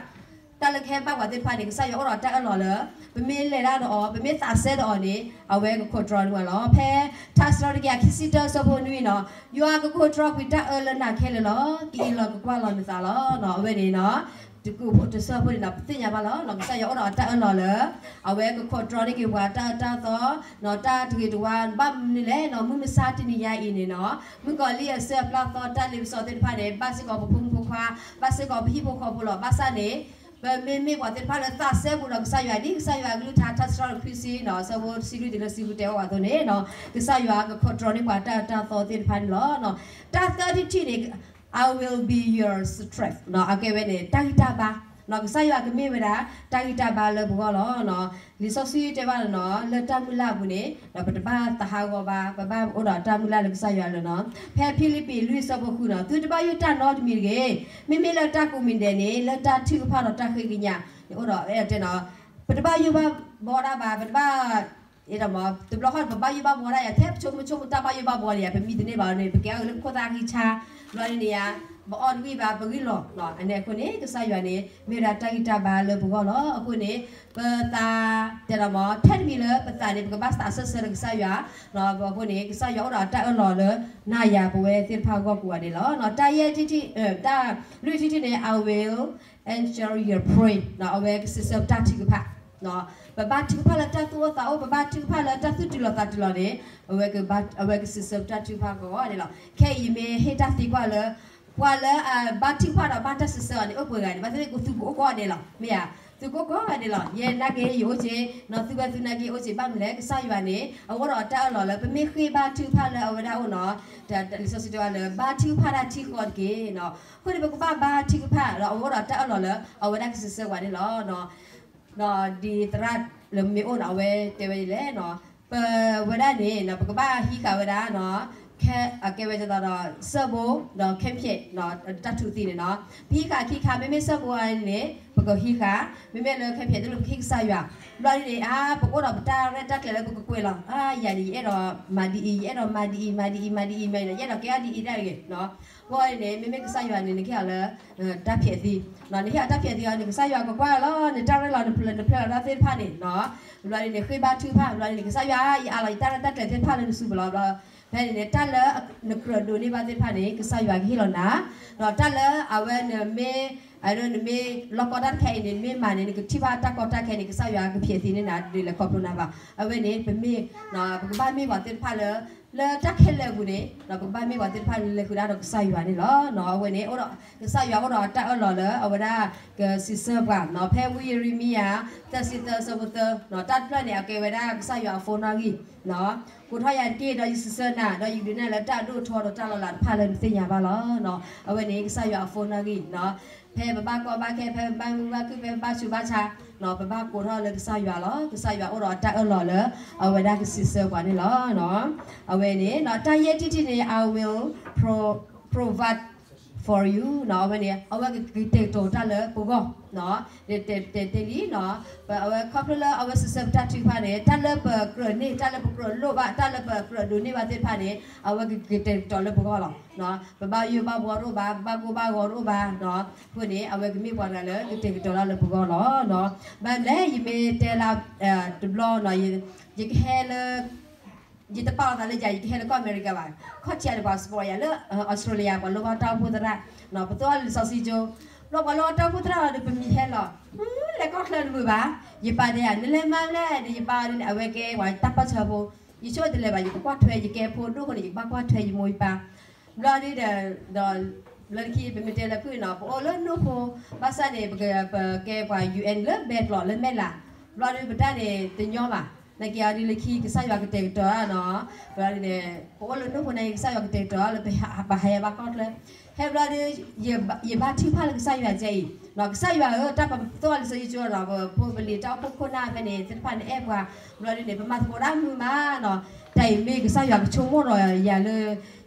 တၢ်လၢကဟဲဘၣ်ပှၤသ့ၣ်တဖၣ်န့ၣ် ကစၢ်ယွၤအိၣ်ဒီးတၢ်အၢၣ်လီၤလၢ ပမ့ၢ်လဲၤတၢ်ဒီးအီၤ ပမ့ၢ်သးစဲဒီးအီၤန့ၣ် အဝဲကခိးတြီန့ၢ်ဝဲလီၤ. ဖဲထါစံးထီၣ်ပတြၢၤခံဆံတၢ အဆၢဖိနွံနီၤ, ယွၤကခိးတြီကွံာ်တၢ်အၢလၢနၤခဲလၢာ်လီၤ. ကအံးလီၤကကွၢ်လီၤနသးလီၤ. အဝဲန့ၣ်နီၤ တကူးဖိတဆၢဖိန့ၣ်နီၤ ပသ့ၣ်ညါဘၣ်လီၤ. ကစၢ်ယွၤအိၣ်ဒီးတၢ်အၢၣ်လီၤလၢ အဝဲကခိးတြီန့ၢ်က့ၤပှၤတၢ်အၢတၢ်သီ တၢ်တဂ့ၤတဝါ ဘၣ်မနုၤလဲၣ်နီၤ မုၢ်မဆါတနံၤညါအံၤန့ၣ်နီၤ မုၣ်ကီၤလံၢ်အစၢအပျၢ်သီတၢ်လ့ပစီသ့ၣ်တဖၣ်န့ၣ် ဘၣ်စ့ၢ်ကီးပဖိမုၣ်ဖိခွါ ဘၣ်စ့ၢ်ကီးပဟံၣ်ဖိဃီဖိလီၤ. ဘၣ်ဆၣ်န့ၣ် ပမ့မ့ၢ်ပှၤသ့ၣ်တဖၣ်လၢသးစဲဘူးဒီးကစၢ်ယွၤ ဒ်ကစၢ်ယွၤကလုၢ်ကထါ ထါစံးထီၣ်ပတြၢၤခံဆံနီၤ အဆၢဖိတဆံလွံၢ်တုၤလၢဆံဃုတဲဝဲပှၤအသိးန့ၣ်နီၤ ကစၢ်ယွၤကခိးတြီန့ၢ်ပှၤတၢ်အၢတၢ်သီသ့ၣ်တဖၣ်န့ၣ်လီၤ. တၢ်သၢထံၣ်တထံၣ်န့ၣ် I will be your strength နီၤ အကဲဝဲန့ၣ် တၢ်ဂံၢ်တၢ်ဘါနီၤ ကစၢ်ယွၤကမ့ၢ်ဝဲဒၣ် တၢ်ဂံၢ်တၢ်ဘါလၢပဂီၢ်လီၤ. လံာ်စီဆှံတဲဘၣ်လၢနီၤ လၢတၢ်မုၢ်လၢ်အပူၤန့ၣ် ပတဘၣ်သးဟးဂီၤဘၣ်, ပဘၣ်အိၣ်ဒီးတၢ်မုၢ်လၢ်လၢကစၢ်ယွၤလၢနီၤ. ဖဲဖံလံးပံးလွံၢ်အဆၢဖိဃုနီၤ သုတဘၣ်ယိၣ်တၢ်နီတမံၤတဂ့ၤ, မ့မ့ၢ်လၢတၢ်ကိးမံၤဒဲးန့ၣ် လၢတၢ်ထုကဖၣ်ဒီးတၢ်ဃ့ကညးန့ၣ်အိၣ်ဒီး အဲၣ်ဒိးတဲနီၤ ပတဘၣ်ယိၣ်ဘၣ်ဘှီဒၣ်ဘၣ်, ပတဘၣ် တဘျီဃီ ပဘၣ်ယိၣ်ဘၣ်ဘှီဒၣ်ယၤ ဖဲပဆိကမိၣ်ဆိကမိၣ်တၢ်ဘၣ်ယိၣ်ဘၣ်ဘှီန့ၣ်ယၤ ပမံတန့ၢ်ဘၣ်န့ၣ် ပကဲအီၤလၢပခိၣ်သၣ်အဂံၢ်ဆါ, ဘျီန့ၣ်ယၤ ပအီၣ်တဂံၢ်ဘၣ် ပဂံၢ်လီၤ. အန့ၣ်အဃိန့ၣ် ကစၢ်ယွၤန့ၣ် မ့ၢ်ဝဲဒၣ်တၢ်ဂံၢ်တၢ်ဘါလၢပဂီၢ်လီၤ. အဃိန့ၣ် ပသး တဲဒီးမ့ၢ် ထဲတမံၤလၢပသးန့ၣ် ပကဘၣ်သးစၢၢ်ဆၢလၢကစၢ်ယွၤ, အဃိန့ၣ် ကစၢ်ယွၤအိၣ်ဒီးအတၢ်အၢၣ်လီၤလၢ နၤယၤပဝဲသ့ၣ်တဖၣ်အဂီၢ်ကိးဂၤဒဲးလီၤ. တၢ်ယဲၢ်ထံၣ်တထံၣ်, တၢ်လွံၢ်ထံၣ်တထံၣ်န့ၣ် I will answer your prayer အဝဲကစံးဆၢပတၢ်ထုကဖၣ် ပဘါထုကဖၣ်လၢတၢ်သူၣ်အိၣ်သးအိၣ်, ပဘါထုကဖၣ်လၢတၢ်သူၣ်တုၤလီၤသးတုၤလီၤန့ၣ် အဝဲကစံးဆၢပတၢ်ထုကဖၣ်ကိးဂၤဒဲးလီၤ. ခဲအံၤယမ့ၢ်ဟ့ၣ်တၢ်သံကွၢ်လၢ ပှၤလၢအဘါထုကဖၣ်ဒီးဘၣ်တၢ်စံးဆၢအီၤန့ၣ် အိၣ်ပှဲၤဂၤန့ၣ် ဘၣ်သ့ၣ်သ့ၣ်ကသူကအိၣ်ကိးဂၤဒဲးလီၤ. မ့ၢ်ဧါ, သုကအိၣ်ကိးဂၤဒဲးလီၤ. ယဲနာ်က့ယအိၣ်က့ၤ, နီၢ်သုဝဲသုနာ်က့အိၣ်က့ၤ ဘၣ်မနုၤလဲၣ် ကစၢ်ယွၤန့ၣ် အအိၣ်ဒီးတၢ်အၢၣ်လီၤလၢ ပမ့ၢ်ဃ့ဘါထုကဖၣ်လၢအဝဲဒၣ်အအိၣ်နီၤ, လံာ်စီဆှံတဲဝဲလၢ ဘါထုကဖၣ်တၢ်ထံဃီတက့ၢ်နီၤ. အဃိန့ၣ် ပကဘၣ်ဘါထုကဖၣ်ဒီး အဝဲအိၣ်ဒီးတၢ်အၢၣ်လီၤလၢ အဝဲဒၣ်ကစံးဆၢပှၤန့ၣ်လီၤ. ဒီးဒ်သရၣ်လၢမ့ၢ်အိၣ်နီၤ အဝဲတဲဝဲဒ်လဲၣ်နီၤ, ပဝဲဒၣ်န့ၣ် ပကဘၣ်ဟံးဃာ်ဝဲဒၣ်နီၤ, အကဲဝဲဒ်သိးဒီး ဆၢဘိ ဒီးခဲဖျဲး တၢ်ထူးသံန့ၣ်နီၤ. ပဟံးဃာ်ခံခါ မ့မ့ၢ်ဆၢဘိအံၤန့ၣ် ပကဟံးဃာ်, မ့မ့ၢ်လၢခဲဖျဲးတလိၣ် ပကဟံးကစၢ်ယွၤ. ဘျီဒ်န့ၣ် အါ ပကအိၣ်ဒီးပတၢ်ရဲၣ်တၢ်ကျဲၤလၢပကကွဲးလီၤ, အါ ယၤန့ၣ် ယအဲၣ်ဒိးမၤဒ်အံၤ, ယအဲၣ်ဒိးမၤဒ်အံၤ, မၤဒ်အံၤ, မၤဒ်အံၤ, မၤဒ်အံၤ, ယအဲၣ်ဒိးကဲအီၤဒ်အံၤဒၣ်တဂ့ၤနီၤ. ဘျီဒ်န့ၣ် မ့မ့ၢ်ကစၢ်ယွၤန့ၣ် နကဟ့ၣ်အီၤလၢ တၢ်ဖျဲးသံ, နဟ့ၣ်အီၤတၢ်ဖျဲးသံအီၤန့ၣ် ကစၢ်ယွၤကကွၢ်လီၤ နတၢ်ရဲၣ်လီၤ နဖျဲးလီၤတၢ်သ့ၣ်တဖၣ်န့ၣ်နီၤ. ဘျီဒ်န့ၣ် ဃ့ဘါထုကဖၣ်, ဘျီဒ်န့ၣ် ကစၢ်ယွၤ ယအးလီၤ ယတၢ်ရဲၣ်တၢ်ကျဲၤသ့ၣ်တဖၣ်လၢနစုပူၤလီၤ. ဘျီ ဖဲန့ၣ်န့ၣ် တၢ်လၢနကြၢးဒိးန့ၢ်ဘၣ်သ့ၣ်တဖၣ်န့ၣ် ကစၢ်ယွၤကဟ့ၣ်လီၤနၤ, ဒီးတၢ်လၢအဝဲနမ့ၢ် အဒိ နမ့ၢ်လီၢ်ကီတၢ်တခါအံၤန့ၣ် နမ့ၢ်မၤန့ၣ် နကထံၣ်ဘၣ်တၢ်ကီတၢ်ခဲန့ၣ် ကစၢ်ယွၤကဖျဲးသ့န့ၢ်နၤ ဒ်လဲၣ်ခီဖျိနၤဘၣ်. အဝဲန့ၣ် ပမ့ၢ် ပကဘၣ်မ့ၢ်ပှၤသ့ၣ်တဖၣ်လၢ လၢတၢ်ခဲလၢာ်အပူၤန့ၣ် ပကဘၣ်မ့ၢ်ပှၤသ့ၣ်တဖၣ်လၢလဲၤဃုာ်ဒီးကစၢ်ယွၤန့ၣ်လီၤ. အဝဲန့ၣ် အိၣ်ဒီး ကစၢ်ယွၤအိၣ်ဒီးအတၢ်အၢၣ်လီၤလၢအဝဲဒၣ်ကစံးဆၢပှၤ ဖဲဝံယံးရမံယၤ သၢဆံသၢဆၢဖိသၢ တၢ်တဖျၢၣ်န့ၣ် အကဲဝဲဒၣ်ကစၢ်ယွၤအ phone နီၣ်ဂံၢ် ကိးထီၣ်ယၤတက့ၢ် ဒီးယစံးဆၢနၤ ဒီးယဒုးနဲၣ်လၢတၢ်အဒိၣ်အထီဒီးတၢ်လီၤလးတဖၣ်လၢနသ့ၣ်ညါဘၣ်လီၤ. အဝဲန့ၣ် ကစၢ်ယွၤအ phone နီၣ်ဂံၢ် ဖဲပဘၣ်ကီဘၣ်ခဲ ဖဲပဘၣ်မုာ်ဘၣ်ခုၣ် ဖဲပဘၣ်ဆူးဘၣ်ဆါ ပဘၣ်ကိးထီၣ်လၢကစၢ်ယွၤလီၤ. ကစၢ်ယွၤအိၣ်ဒီးအတၢ်အၢၣ်လီၤလၢ အဝဲဒၣ်ကစံးဆၢပှၤန့ၣ်လီၤ. အဝဲန့ၣ် တၢ်ယဲၢ်ထံၣ်တထံၣ်န့ၣ် I will pro- provide for you အဝဲန့ၣ် အဝဲကကတဲာ်ကတီၤတၢ်လၢပဂီၢ် တဲတဲလံ အဝဲခီဖျိလၢအဝဲစံးဆၢပတၢ်ထုကဖၣ်န့ၣ် တၢ်လၢပကြၢးန့ၢ် တၢ်လၢပကြၢးလိၣ်ဘၣ် တၢ်လၢပကြၢးဒိးန့ၢ်ဘၣ်သ့ၣ်တဖၣ်န့ၣ် အဝဲကကတဲာ်ကတီၤလၢပဂီၢ်လီၤ. ပဘၣ်ယိၣ်ဘၣ်ဘှီတအိၣ်ဘၣ် ပဘၣ်ကိၢ်ဘၣ်ဂီၤတအိၣ်ဘၣ် အဃိန့ၣ် အဝဲကမ့ၢ်ပှၤတဂၤလၢကတဲာ်ကတီၤတၢ်လၢပဂီၢ်လီၤ. ဘၣ်မနုၤလဲၣ် ယမ့ၢ်တဲလၢ တဘျီ ယကဟဲလၢ ယတပာ်လီၤသးလၢယၤ ယကဟဲလၢကီၢ်အမဲရကၤဘၣ်. ခီၣ်ထံးန့ၣ် ပှၤ sponsor ယၤလၢ Australia ပှၤလိၣ်ဘၣ်တၢ်အိၣ်ဖှိၣ်သရၣ် ပသိၣ်အီၤလံာ်စီဆှံကၠိ ဘျီပှၤလိၣ်ဘၣ်တၢ်အိၣ်ဖှိၣ်သရၣ်ဒီး ပမံၤဟဲလီၤ လဲၤကီၢ်ချၢတမုာ်ဘၣ်. ယပၢ်တဲယၤ နလဲၤမၤမနုၤလဲၣ်န့ၣ် ယပၢ်န့ၣ် အဝဲကဲပှၤတၢ်ပၢၢ်ဆၢဖိ ယဆိတလဲၤဘၣ် ယကကွၢ်ထွဲ ယကဲဖိဒိၣ်အဃိန့ၣ် ယကဘၣ်ကွၢ်ထွဲယမိၢ်ယပၢ် ဘျီဒ်ဒီး လၢခံပမ့ၢ်တဲလၢဖုၣ်န့ၣ် ပအိၣ်လၢနိၣ်ဖိ ဘၣ်ဆၣ်န့ၣ် ပက ပကဲပှၤ UN လၢဘဲကျိးလၢမဲၢ်လး ဘျီဒ်ပတၢ်န့ၣ်တညီဘၣ်. နာ်က့အီၤဒ်လၢခံကစၢ်ယွၤကတဲာ်ကတီၤနီၤ ဘျီဒ်န့ၣ် ပအိၣ်လၢနိၣ်ဖိန့ၣ် ကစၢ်ယွၤကတဲာ်ကတီၤလၢပဟးယၤဘၣ်ကီၢ်ချၢ ဟဲဘျီဒ် ယဘါထုကဖၣ်လၢကစၢ်ယွၤကဲအံၤ ကစၢ်ယွၤဧၢ တၢ်ပသိၣ်အီၤလံာ်စီဆှံကၠိဒီး ပဖိပလံၤတၢ်အိၣ်ဖှိၣ်ခိၣ်နၢ်ဖဲန့ၣ် သ့ၣ်တဖၣ်န့ၣ်အဲၣ်ပှၤ ဘျီဒ်န့ၣ် ပမၤသကိးတၢ်မုာ်မးနီၤ တၢ်အံၤမ့ၢ်ကစၢ်ယွၤကဆိကမိၣ်ဒီးယၤလၢ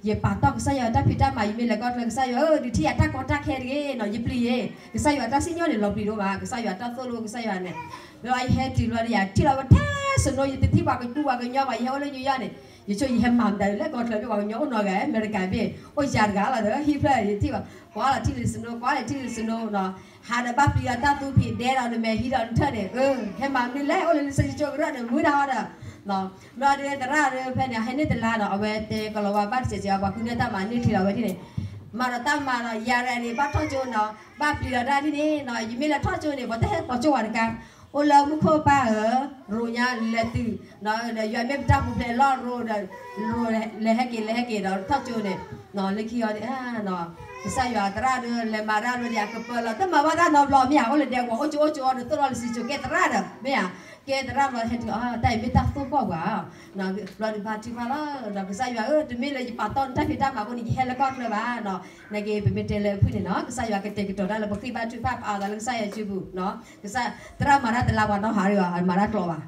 ယပာ်တီၢ်ကစၢ်ယွၤတၢ်ဖံးတၢ်မၤ ယမ့ၢ်လဲၤကီၢ်ချၢကစၢ်ယွၤဧၢ ဒုးထံၣ်ယၤတၢ်ကီတၢ်ခဲတဂ့ၤနီၤ ယပျံၤယဲ ကစၢ်ယွၤတၢ်စံၣ်ညီၣ်န့ၣ် လီၤပျံၤဒိၣ်မး ကစၢ်ယွၤတၢ်သိၣ်လိကစၢ်ယွၤန့ၣ် ဘျီယဟဲတုၤဘျီဒီးယထံၣ်လီၤဝဲထဲစနိ ယတထံၣ်ပှၤကကူပှၤကညီဘၣ် ယဟဲအိၣ်လၢယူယီၣ်န့ၣ် ယဆိယဟဲမၤမတၤလၢကီၢ်ချၢ ပှၤကညီအိၣ်နီတဂၤ အမဲရကၤဘ့ၣ် အိၣ်ယၤတဂၤလီၤဒီး ဟံၣ်ဖျၢၣ်ယထံၣ်ဘၣ် ကွၢ်လီၤထံၣ်လံာ်စနိ ကွၢ်လီၤထံၣ်လံာ်စနိနီၤ ဟးဒီးဘၣ်ပျံၤဒီးတၢ်သူဖံးဒဲဒီးနမဲာ်ဟံးဒီးနထၢၣ်န့ၣ် အၢ ဟဲမၤမနုၤလဲၣ် အိၣ်လၢလံာ်စီဆှံကၠိကရၢၢ်န့ၣ် မုၢ်ဒၣ်အီၤဒီး ဘျီဒ်သရၣ်ဒီးဖဲန့ၣ် ဟဲန့ၢ်တလါနီၤ အဝဲတဲကလီၤဝါဘၣ်တစဲးစဲး ပှၤဃုန့ၢ်တၢ်မၤန့ၢ်ထံလီၤဝဲဒ်န့ၣ် မၤဒီးတၢ်မၤဒီးယၤရဲၣ်န့ၣ် ဘၣ်ထီၣ်ကၠိနီၤ ဘၣ်ပျံၤဒီးတၢ်ဒ်န့ၣ်နီၤ ယမ့ၢ်လဲၤထီၣ်ကၠိန့ၣ် ပှၤတဟဲပိာ်ကၠိဝဲတကါ အိၣ်လၢမူခိၣ်ပၢ်ဧၢ ရိညါလဲၤတုၤ ဒီးယွၤမ့ၢ်ပတၢ်ပူၤဖျဲးလီၤရိဒီး ရိလဲၤဟဲက့ၤလဲၤဟဲက့ၤဒီးထီၣ်ကၠိန့ၣ် လၢခံအီၤ ကစၢ်ယွၤသရၣ်ဒီး လဲၤမၤတၢ်ဘျီဒီး အကပၢၤလီၤ တမၤဘၣ်တၢ်နီတဘျီ မ့ၢ်ဧါ အိၣ်လၢဒဲကဝီၤ အိၣ်ကၠိအိၣ်ကၠိအီၤဒီး သိၣ်လီၤလံာ်စီဆှံကၠိ ကဲသရၣ်ဒီး မ့ၢ်ဧါ ကဲသရၣ်ဘျီဟဲတုၤ တၢ်အံၤမ့ၢ်တၢ်သိၣ်ကီၢ်ပှၤ ဘျီဒုးဘါထုကဖၣ်လီၤ ဒီးကစၢ်ယွၤဧၢ တမ့ၢ်လၢယပာ်တီၢ်နတၢ်ဖံးတၢ်မၤအဃိန့ၣ် ယဟဲလၢကီၢ်ချၢဘၣ်နီၤ နာ်က့ ပမ့ၢ်တဲလၢအဖုၣ်န့ၣ်နီၤ ကစၢ်ယွၤကတဲာ်ကတီၤတၢ်လၢပဃ့ဘါထုကဖၣ် ပအးလီၤသးလၢကစၢ်ယွၤစုပူၤနီၤ ကစၢ် သရၣ်မၤတၢ်တလါပှၤနီၣ်ဟးဒီး မၤတၢ်ကျိၤဘၣ်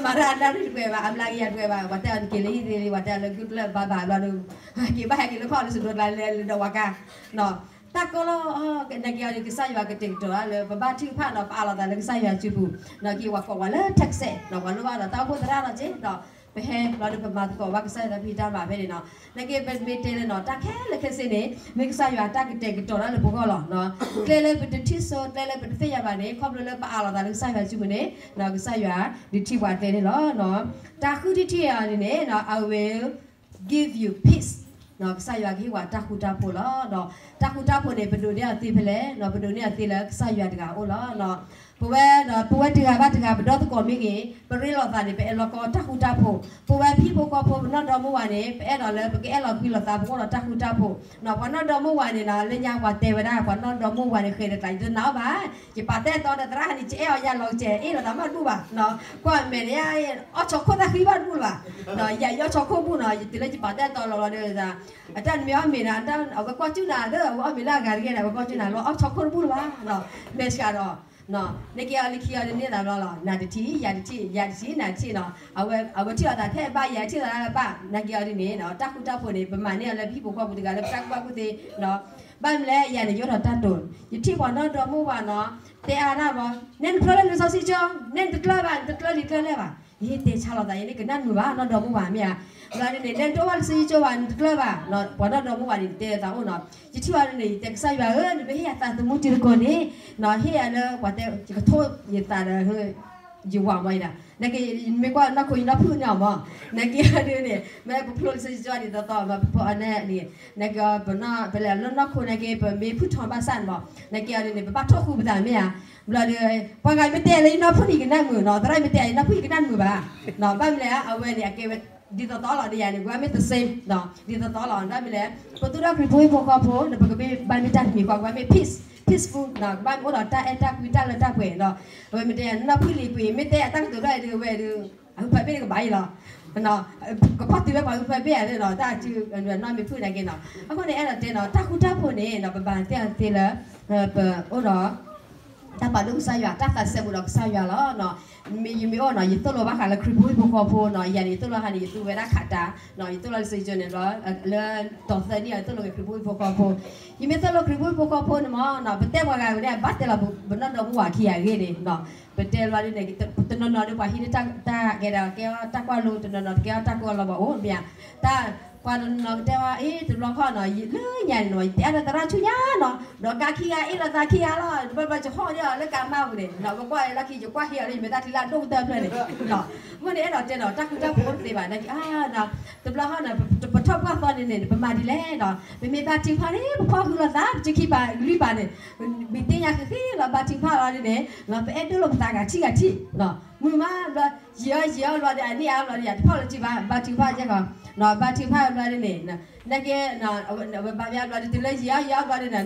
မၤတၢ်အနၣ်ရံၣ်တပှဲၤဘၣ် အမျးကယၤတပှဲၤဘၣ် ပှၤတဲအီၤနက့ၤလၢဟံၣ်သ့လံ ပှၤတဲအီၤနက့ၤလၢဟံၣ်သ့လံ ပှၤတဲအီၤလၢကဘျၢၣ်ဘၣ်ဘၣ်ဘျီဒီး က့ၤဘၣ်ဟဲက့ၤလၢခီၣ်လၢစဒိးတလါလဲၤလၢဒီးဝၤကါ တၢ်ကီလီၤ နာ်က့အီၤန့ၣ် ကစၢ်ယွၤကတဲာ်ကတီၤတၢ်လၢ ပဘါထုကဖၣ်ဒီး ပအးလီၤသးလၢကစၢ်ယွၤစုပူၤ နာ်က့ပှၤကိးဝဲလၢထၢကစဲး ဒီးပှၤလိၣ်ဘၣ်ဒီးတၢ်အိၣ်ဖှိၣ်သရၣ်လီၤက့ၤဒီး ပဟဲဘျီဒီးပမၤသကိးဘၣ်ကစၢ်ယွၤတၢ်ဖံးတၢ်မၤဖဲန့ၣ်နီၤ နာ်က့ပမ့ၢ်တဲလၢနီၤ တၢ်ခဲလၢာ်ခဲဆ့န့ၣ် မ့ၢ်ကစၢ်ယွၤတၢ်ကတဲာ်ကတီၤတၢ်လၢပဂီၢ်လီၤ ကျဲလၢပတထံၣ်စိ ကျဲလၢပတသ့ၣ်ညါဘၣ်န့ၣ် ခီဖျိလၢပအးလီၤသးလၢကစၢ်ယွၤစုပူၤန့ၣ် ကစၢ်ယွၤဒုးထံၣ်ပှၤကျဲန့ၣ်လီၤ တၢ်ဃုထံၣ်တထံၣ်အံၤန့ၣ် I will give you peace ကစၢ်ယွၤကဟ့ၣ်ပှၤတၢ်ဃူတၢ်ဖိးလီၤ တၢ်ဃူတၢ်ဖိးန့ၣ် ပဒိးန့ၢ်အီၤသ့ဖဲလဲၣ် ပဒိးန့ၢ်အီၤသ့လၢကစၢ်ယွၤတဂၤအအိၣ်လီၤ ပဝဲ ပဝဲတဂၤဘၣ်တဂၤ ပဒီသကိးမ့ၢ်ဂ့ၤ ပရ့လိာ်သးန့ၣ် ပအဲၣ်လီၤကီတၢ်ဃူတၢ်ဖိး ပဝဲဟံၣ်ဖိဃီဖိ ပနီၢ်ဒီမါဝၤန့ၣ် ပအဲၣ်ဒိးလၢပကအဲၣ်လီၤကွံလိာ်သး ပအိၣ်ဒီးတၢ်ဃူတၢ်ဖိး ပှၤနီၢ်ဒီမါဝၤန့ၣ်နီၤ လၢညါပှၤတဲဝဲဒၣ် ပှၤနီၢ်ဒီမါဝၤန့ၣ် ဃဲၤတကျါ ယတနာ်အီၤဘၣ် ယပာ်တၢ်အဲၣ်တီဒီးသရၣ်န့ၣ် ယအဲၣ်အီၤယၤလီၤကဲ အ့ၣ်လိာ်သးမးတဘူၣ်ဘၣ် ကွၢ်မဲာ်န့ၣ် အီၣ်ဆီခိၣ်သၣ်ဃံဘၣ်တဘူၣ်လၢၤဘၣ် ယၤယအီၣ်ဆီခိၣ်ဘူၣ်နီၤ ယတုၤလၢယပာ်တၢ်အဲၣ်တီလီၤဘျီဒီး အတၢ်နမ့ၢ်အီၣ်မ့ၤနၤ အဝဲကွၢ်ကၠူၣ်နၤသၢ အဝဲအီၣ်မ့ၤလၢအဂၤတဂ့ၤန့ၣ် အဝဲကွၢ်ကၠူၣ်နၤလီၤ အီၣ်ဆီခိၣ်တဘူၣ်လၢၤဘၣ် မဲာ်ဆှးဒီး နကဲအီၤလၢခံအီၤဒ်န့ၣ်သးဘျီလီၤ နၤတထံၣ် ယၤတထံၣ် ယၤတထံၣ် နၤတထံၣ်နီၤ အဝဲထံၣ်လိာ်သးထဲဘၣ် ယၤထံၣ်လိာ်သးဘၣ် နကဲအီၤဒ်န့ၣ် တၢ်ဃူတၢ်ဖိးန့ၣ် ပမၤန့ၢ်အီၤလၢပဟံၣ်ဖိဃီဖိတဂၤလၢပတၢ်ကူၣ်ဘၣ်ကူၣ်သ့ ဘၣ်မနုၤလဲၣ် ယၤန့ၣ် ယအိၣ်ဒီးတၢ်တိာ် ယထံၣ်ပှၤနီၢ်ဒီမါဝၤနီၤ တဲအါဒၣ်ဘၣ် နဲနတကျၢၢ်လၢလံာ်စီဆှံကၠိ နဲနတကျၢၢ်ဘၣ် နတကျၢၢ်လံာ်ကျၢၢ်လဲၢ်ဘၣ် ယဟ့ၣ်တဲဆါလိာ်သး ယန့ၣ်ကနၣ်နုာ်ဘၣ် နီၢ်ဒီမါဝၤမ့ၢ်ဧါ ဘျီဒ်န့ၣ် နဲနတအိၣ်ဘၣ်လံာ်စီဆှံကၠိဘၣ် နတကျၢၢ်ဘၣ် ပှၤနီၢ်ဒီမါဝၤန့ၣ် တဲသးအိၣ်နီၤ ယထံၣ်ဘၣ်ဒ်န့ၣ် ယတဲကစၢ်ယွၤဧၢ နမ့ၢ်ဟ့ၣ်ယၤသးသမူတံၤသကိးန့ၣ် ဟ့ၣ်ယၤလၢပှၤတဲ ယကထိၣ်ယသးဒီး ယဝၤမ့ၢ်ဒၣ် နက့ မ့ၢ်ကွၢ်နီၢ်ခိယနီၢ်ဖုၣ်န့ၣ်အီၤမး နက့အဒုန့ၣ် မ့ၢ်ပဖျိလၢစ့ၢ်ကီးဒ်သိးသိးမး ပဖီအီၤန့ၣ်န့ၣ် နက့ ပလၢနီၢ်ခိနက့ ပမ့ၢ်ဖုၣ်ထီဘၣ်ဆၣ်န့ၣ်မး နက့အဒုန့ၣ် ပဘၣ်ထိၣ်ဃူပသးမ့ၢ်ဧါ ဘျီဒီး ပှၤဂၤမ့ၢ်တဲလၢယနီၢ်ဖုၣ်န့ၣ် ယကနၣ်မုာ်နီၤ သရၣ်မ့ၢ်တဲယနီၢ်ဖုၣ် ယကနၣ်မုာ်ဘၣ် ဘၣ်မနုၤလဲၣ် အဝဲန့ၣ် အကဲဝဲ ဒ်သိးသိးလီၤ ဒ်ယၤန့ၣ် ကွၢ်မ့ၢ် the same ဒ်သိးသိးလီၤ ဘၣ်မနုၤလဲၣ် ပသူၣ်ထီၣ်ခရံာ်ဖိဟံၣ်ဖိဃီဖိန့ၣ် ပကမ့ၢ်ဘၣ်မ့ၢ်တၢ်တမံၤဃီ ကဘၣ်မ့ၢ် peace peaceful ကဘၣ်မ့ၢ်အိၣ်ဒီးတၢ်အဲၣ်တၢ်ကွံတၢ်လၢတၢ်ပှဲၤဒီး အဝဲမ့ၢ်တဲ နီၢ်ဖုၣ်လံၤကွံာ် မ့ၢ်တဲအတၢ်ကတိၤဖျၢၣ်ဒုးဝဲဒုး အဟူးဖၢဘ့ၣ်ကဘၣ်အံၤလီၤ ကဖီၣ်တုၤလၢပှၤဟူးဖၢဘ့ၣ်ဧါဒီး တၢ်စုနီၢ်မ့ၢ်ဖုၣ်နာ်က့နီၤ အဃိန့ၣ် အဲၣ်ဒိးတဲနီၤ တၢ်ဃူတၢ်ဖိးန့ၣ် ပဘၣ်သ့ၣ်သ့ၣ်လၢ ပအိၣ်ဒီး တၢ်ပာ်ဒိၣ်ကစၢ်ယွၤ တၢ်သးစဲဘူးဒီးကစၢ်ယွၤလီၤ. မ့ၢ်ယမ့ၢ်အိၣ်နီၤ ယသိၣ်လိဘၣ်ဃးလၢခရံာ်ဖိဟံၣ်ဖိဃီဖိနီၤ ယၤန့ၣ် ယသိၣ်လိဟါန့ၣ် ယသူဝဲဒၣ်ခးတၢ် ယသိၣ်လိလၢစ့ၢ်ကီးန့ၣ် လၢတီၤသၢနံၣ်အံၤ သိၣ်လိက့ၤခရံာ်ဖိဟံၣ်ဖိဃီဖိ ယမ့ၢ်သိၣ်လိခရံာ်ဖိဟံၣ်ဖိဃီဖိန့ၣ်မး ပတဲပှၤဂၤန့ၣ် ဘၣ်တဲလီၤပနီၢ်ဒီမါဝၤခံဂၤအဂ့ၢ်န့ၣ် ပတဲဘျီဒ်န့ၣ် တနီၤနီၤဒီးပှၤဟံးန့ၢ်တၢ်ကဲဒီးကဲအီၣ်တၢ်ကွၢ်လိ တနီၤနီၤတကဲအီၣ်တၢ်ကွၢ်လိဘၣ်အိၣ်မ့ၢ်ဧါ တၢ် ပှၤတနီၤနီၤကတဲဝဲ အ့ တဘျီခီနီၤ လၢညါန့ၣ်နီၤ ယတဲအါလၢသရၣ်ဆူညါနီၤ ဒီးကးခံဂၤအ့ၣ်လိာ်သးခံဂၤလီၤ တဘျီဘျီယဟီၣ်ဒီးလၢကးမါပူၤန့ၣ် ပကွၢ်လၢခံ ယကွၢ်ဟ့အီၤလၢယမဲာ်သၣ်ချံလၢအဒိၣ်ကတၢၢ်ဖျၢၣ်န့ၣ် အဃိန့ၣ် အဲၣ်ဒိးတဲနီၤ တၢ်ဃူတၢ်ဖိးအိၣ်တသ့ဘၣ် တဘျီခီနီၤ ပထီၣ်ပှၢ်သီန့ၣ်န့ၣ် ပမၤဒ်လဲၣ်နီၤ ပမ့ၢ်ဘါထုကဖၣ်န့ၣ် ပဖီၣ်ဃုလိာ်သး ပစုခံပာ်လွံၢ်ပာ်န့ၣ် မ့ၢ်သ့ၣ်ညါဃ့ဃ့လီၤ ဘါထုကဖၣ်လီၤဒ်န့ၣ် ပအဲၣ်ဒိၣ်လိာ်ပသးဂၤထံၣ်ဂၤထံၣ် မုာ်မးဘျီ ယံာ်အီၣ်ယံာ်အီၣ်ဘျီဒီး အန့ၢ်အါဘျီဒီးယၤ တဖီၣ်လၢစုဘၣ် ဘါထုကဖၣ်ယဲၢ်ခီ ဘါထုကဖၣ်ဘျီဒ်န့ၣ် နကဲ ဝဲဘါဘျီဒ် တုၤလၢယံာ်အီၣ်ယံာ်အီၣ်ဘျီဒ်န့ၣ်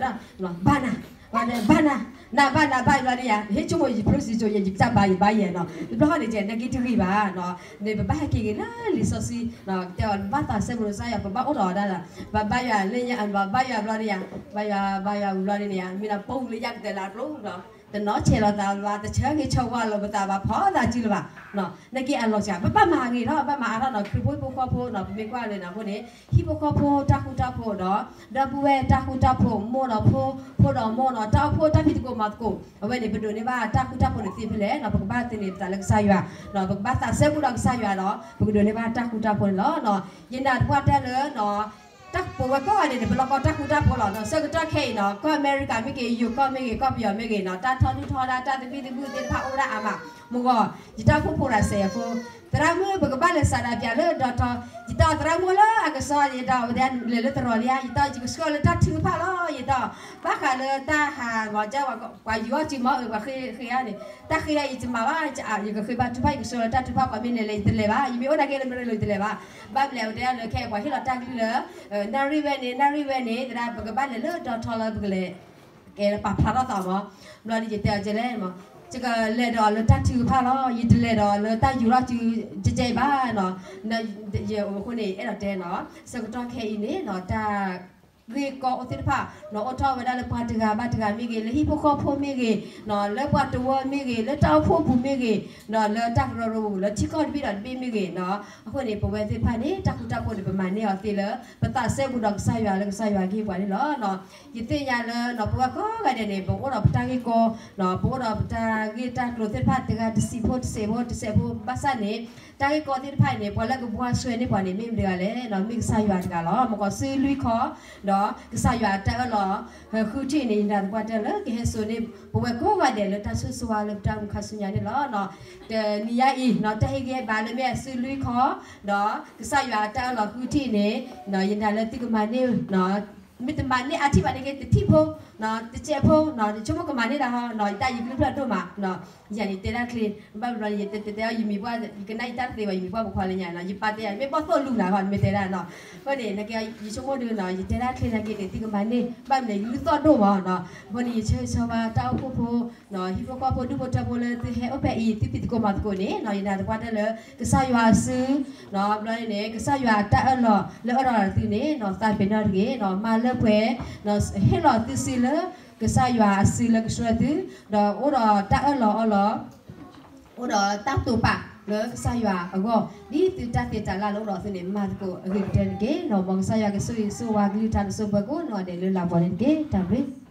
ဘါနၤ ဘါနၤ နဘါနၤဘါဘျီဒ်ယၤ ဟ့ၣ်ဆိကမိၣ်ယဖျိစံၣ်စိၤယဲ ယကစၢ်ဘါယဘါယဲၢ်နီၤ တဘျီဃီန့ၣ် နက့တဂ့ၤဘၣ် န့ၣ်ပဘၣ်ဟဲက့ၤဂ့ၤလၢလံာ်စီဆှံ တဲအီၤဘၣ်သးစဲဘူးဒီးကစၢ်ယွၤ ပဘၣ်အိၣ်ဒီးအီၤဒၣ်လီၤ ဘါဘါယွၤလၢညါ ဘါဘါယွၤဘျီဒ်ယၤ ဘါယွၤ ဘါယွၤဘျီဒ်န့ၣ်ယၤ မ့ၢ်နပိာ်လၢယကတၢၢ်လၢအကျိၤ တနီၤဆဲးလီၤသးဘၣ် တဆၢဂ့ၤဆၢဝါလီၤပသးဘၣ် ဖီသးစုလၢၤဘၣ် နက့အလီၤစှၤ ပဘၣ်မၤဂ့ၤထီၣ် ဘၣ်မၤအါထီၣ်နီၤ ခရံာ်ဖိဟံၣ်ဖိဃီဖိနီၤ ပမ့ၢ်ကွၢ်လၢန့ၣ်အဃိန့ၣ် ဟံၣ်ဖိဃီဖိတၢ်ဃူတၢ်ဖိးဒီး ဒီပုၢ်ဝဲၢ်တၢ်ဃူတၢ်ဖိး မိၢ်ဒီးဖိ ဖိဒီးမိၢ်နီၤ တၢ်အိၣ်ဖှိၣ်တၢ်ဖံးသကိးမၤသကိး အဝဲန့ၣ် ပဒိးန့ၢ်ဘၣ်တၢ်ဃူတၢ်ဖိးန့ၣ်သ့ဖဲလဲၣ်နီၤ ပကဘၣ်သန့ၤပသးလၢကစၢ်ယွၤ ပကဘၣ်သးစဲဘူးဒီးကစၢ်ယွၤဒီး ပကဒိးန့ၢ်ဘၣ်တၢ်ဃူတၢ်ဖိးန့ၣ်လီၤ. ယနာ်သပှၢ်တၢၢ်လၢ တၢ်ပဝဲကိးဂၤဒဲးန့ၣ် ပလီၢ်ကီတၢ်ဃူတၢ်ဖိးလီၤနီၤ ဆၢကတီၢ်ခဲအံၤနီၤ ကီၢ်အမဲရကၤမ့ၢ်ဂ့ၤ ယိၤကီၢ်မ့ၢ်ဂ့ၤ ကီၢ်ပယီၤမ့ၢ်ဂ့ၤနီၤ တၢ်ထီဒုၣ်ထီဒါ တၢ်သဘံၣ်သဘုၣ်သ့ၣ်တဖၣ်အိၣ်ဝဲဒၣ်အါမး မ့ၢ်ဂီၤ ယတၢ်အိၣ်ဖှိၣ်ဖိဒၣ်စဲးဖိ သရၣ်မုၣ် ပကဘၣ်လဲၤစးဒၣ်ပၠးလၢဒီထီ ယတဲအီၤသရၣ်မုၣ်လၢအကစီၣ် ယတဲအီၤဝဲဒၣ်လဲၤလၢတရီၤလံဧါ ယတဲအီၤ ယကဆှၢလၢတၢ်ထုကဖၣ်လီၤ ယတဲအီၤ ဘၣ်ဃးလၢတၢ်ဟး ပှၤယူၤအီၣ်စုမီၤအၢ ပှၤဃ့ဃ့ဧါန့ၣ် တၢ်ဃ့ဧါ ယတမၤဘၣ် ယကဃ့ဘါထုကဖၣ် ယကဆှၢလၢတၢ်ထုကဖၣ် ပှၤမ့ၢ်လဲၤလဲၤ ယတလဲၤဘၣ် ယမ့ၢ်အိၣ်နာ်က့လၢမရလိာ် ယတလဲၤဘၣ် ဘၣ်မနုၤလဲၣ်ဝဲဒၣ်လၢခဲအံၤ ပှၤဟ့ၣ်လီၤတၢ်ကလုၢ်လၢ နၣ်ရံၣ်ဝဲန့ၣ် နၣ်ရံၣ်ဝဲန့ၣ် သရၣ် ပကဘၣ်လဲၤလၢဒီထီလၢပကလဲၤ ကဲလၢပာ်ဖျါထီၣ်သးမး ဘျီဒ်ယတဲအီၤကဲလဲၣ်မး ယကလဲၤဒီးလၢတၢ်ထုကဖၣ်လီၤ ယတလဲၤဒီးလၢတၢ်ယူၤထီၣ်စုကဲကဲဘၣ်နီၤ ယအဃိန့ၣ် အဲၣ်ဒိးတဲနီၤ ဆၢကတီၢ်ခဲအံၤန့ၣ်နီၤ တၢ်ဂ့ၢ်ကီအိၣ်သ့ၣ်တဖၣ် နီၤအိၣ်ထီၣ်ဝဲဒၣ်လၢပှၤတဂၤဘၣ်တဂၤမ့ၢ်ဂ့ၤ လၢဟံၣ်ဖိဃီဖိမ့ၢ်ဂ့ၤ နီၤလၢပှၤတဝၢမ့ၢ်ဂ့ၤ လၢတၢ်အိၣ်ဖှိၣ်ပူၤမ့ၢ်ဂ့ၤ နီၤလၢတၢ်ကရၢကရိပူၤ လၢထံကီၢ်တဘ့ၣ်ဒီးတဘ့ၣ်မ့ၢ်ဂ့ၤနီၤ အဃိန့ၣ် ပဝဲသ့ၣ်တဖၣ်န့ၣ် တၢ်ဃူတၢ်ဖိးန့ၣ် ပမၤန့ၢ်အီၤသ့လၢ ပသးစဲဘူးဒီးကစၢ်ယွၤလၢကစၢ်ယွၤကဟ့ၣ်ပှၤန့ၣ်လီၤ. ယသ့ၣ်ညါလၢ ပဝဲကိးဂၤဒဲးန့ၣ် ပအိၣ်ဒီးပတၢ်ဂ့ၢ်ကီ ပအိၣ်ဒီးပတၢ်ဂ့ၢ်တၢ်ကျိၤသ့ၣ်တဖၣ် တဂၤတစဲးဖိ တစဲးဖိ တစဲးဖိ ဘၣ်ဆၣ်န့ၣ် တၢ်ဂ့ၢ်ကီသ့ၣ်တဖၣ်အံၤန့ၣ် ပှၤလၢကဘှါဆှဲန့ၢ်ပှၤန့ၣ် မ့ၢ်မတၤတဂၤလဲၣ် မ့ၢ်ကစၢ်ယွၤတဂၤလီၤ. မ့ၢ်ကီးစုလွံၢ်ခီ ဒီးကစၢ်ယွၤအတၢ်အၢၣ်လီၤ ဃုထံၣ်န့ၣ် ယနာ်သပှၢ်တၢၢ်လၢကဟဲစိာ်န့ၢ် ပဝဲကိးဂၤဒဲးလၢတၢ်ဆိၣ်ဂ့ၤဆိၣ်ဝါလၢပတၢ်အိၣ်မူခါဆူညါန့ၣ်လီၤ. တနံၤညါအံၤ တၢ်ဟ့ၣ်ဂံၢ်ဟ့ၣ်ဘါလၢမ့ၢ်အစုလွံၢ်ခီ ဒီးကစၢ်ယွၤအတၢ်အၢၣ်လီၤဃုထံၣ်န့ၣ် ယနာ်လၢသုကမၤန့ၢ် မ့ၢ်တမၤန့ၢ်အါထံၣ်ဘၣ်န့ၣ်က့ တထံၣ်ဖိ တစဲးဖိ ယဆိကမိၣ်ကမၤန့ၢ်ဒၣ်ဟီ ယတၢ်ယကလုၢ်ဖျၢၣ်ဒိၣ်မး ယၤန့ၣ်တဲဒၣ်ချ့ ဘၣ်ဘျီယတဲတဲတဲ ယမံၤပှၢ် ယကနၣ်ယတၢ်တသ့ဘၣ် ယမံၤပှၢ်ပိာ်ခွါလၢညါနီၤ ယပာ်တဲယၤ မ့ၢ်ဘီၣ်သိၣ်လူၤနၤဟီ မ့ၢ်တဲဒၣ်နီၤ အဃိန့ၣ် နကဲ ယဆိကမိၣ်ဒုးနီၤ ယတဲဒၣ်ချ့နၤက့န့ၣ် သုကမၤန့ၢ် ဘၣ်မနုၤယလုၢ်သီၣ်ဒိၣ်မးနီၤ အဃိန့ၣ် ယဆၢဂ့ၤဆၢဝါတၢ်အိၣ်ဖှိၣ်ဖိ ဟံၣ်ဖိဃီဖိဒူၣ်ဖိထၢဖိလၢသုဟဲအိၣ်ဖဲအံၤ သုဖံးသကိးမၤသကိးန့ၣ် ယနာ်သပှၢ်တၢၢ်လၢ ကစၢ်ယွၤအစု ဘျီန့ၣ် ကစၢ်ယွၤအတၢ်အၢၣ်လီၤလၢအၢၣ်လီၤသုန့ၣ် သးပ့ၤနီၣ်တဂ့ၤ မၤလၢပှဲၤ ဟ့ၣ်လီၤသုစုလၢ ကစၢ်ယွၤအစုလၢကဆှၢသု ဒီးအိၣ်ဒီးတၢ်အၢၣ်လီၤအီလီၤ အိၣ်ဒီးတၢ်တိာ်ပာ်လၢကစၢ်ယွၤအဂီၢ် ဒ်သုတၢ်သ့တၢ်လၢ်လၢအိၣ်ဒီးသုန့ၣ် မၤသကိးအဂ့ၤကတၢၢ်တက့ၢ်. မ်ကစၢ်ယွၤကဆိၣ်ဂ့ၤဆိၣ်ဝါကလုၢ်ကထါတစိၢ်ဖိကိးနီၢ်ဂၤဒဲးလၢလၤပှီၤန့ၣ်တက့ၢ်. တၢ်ဘျုး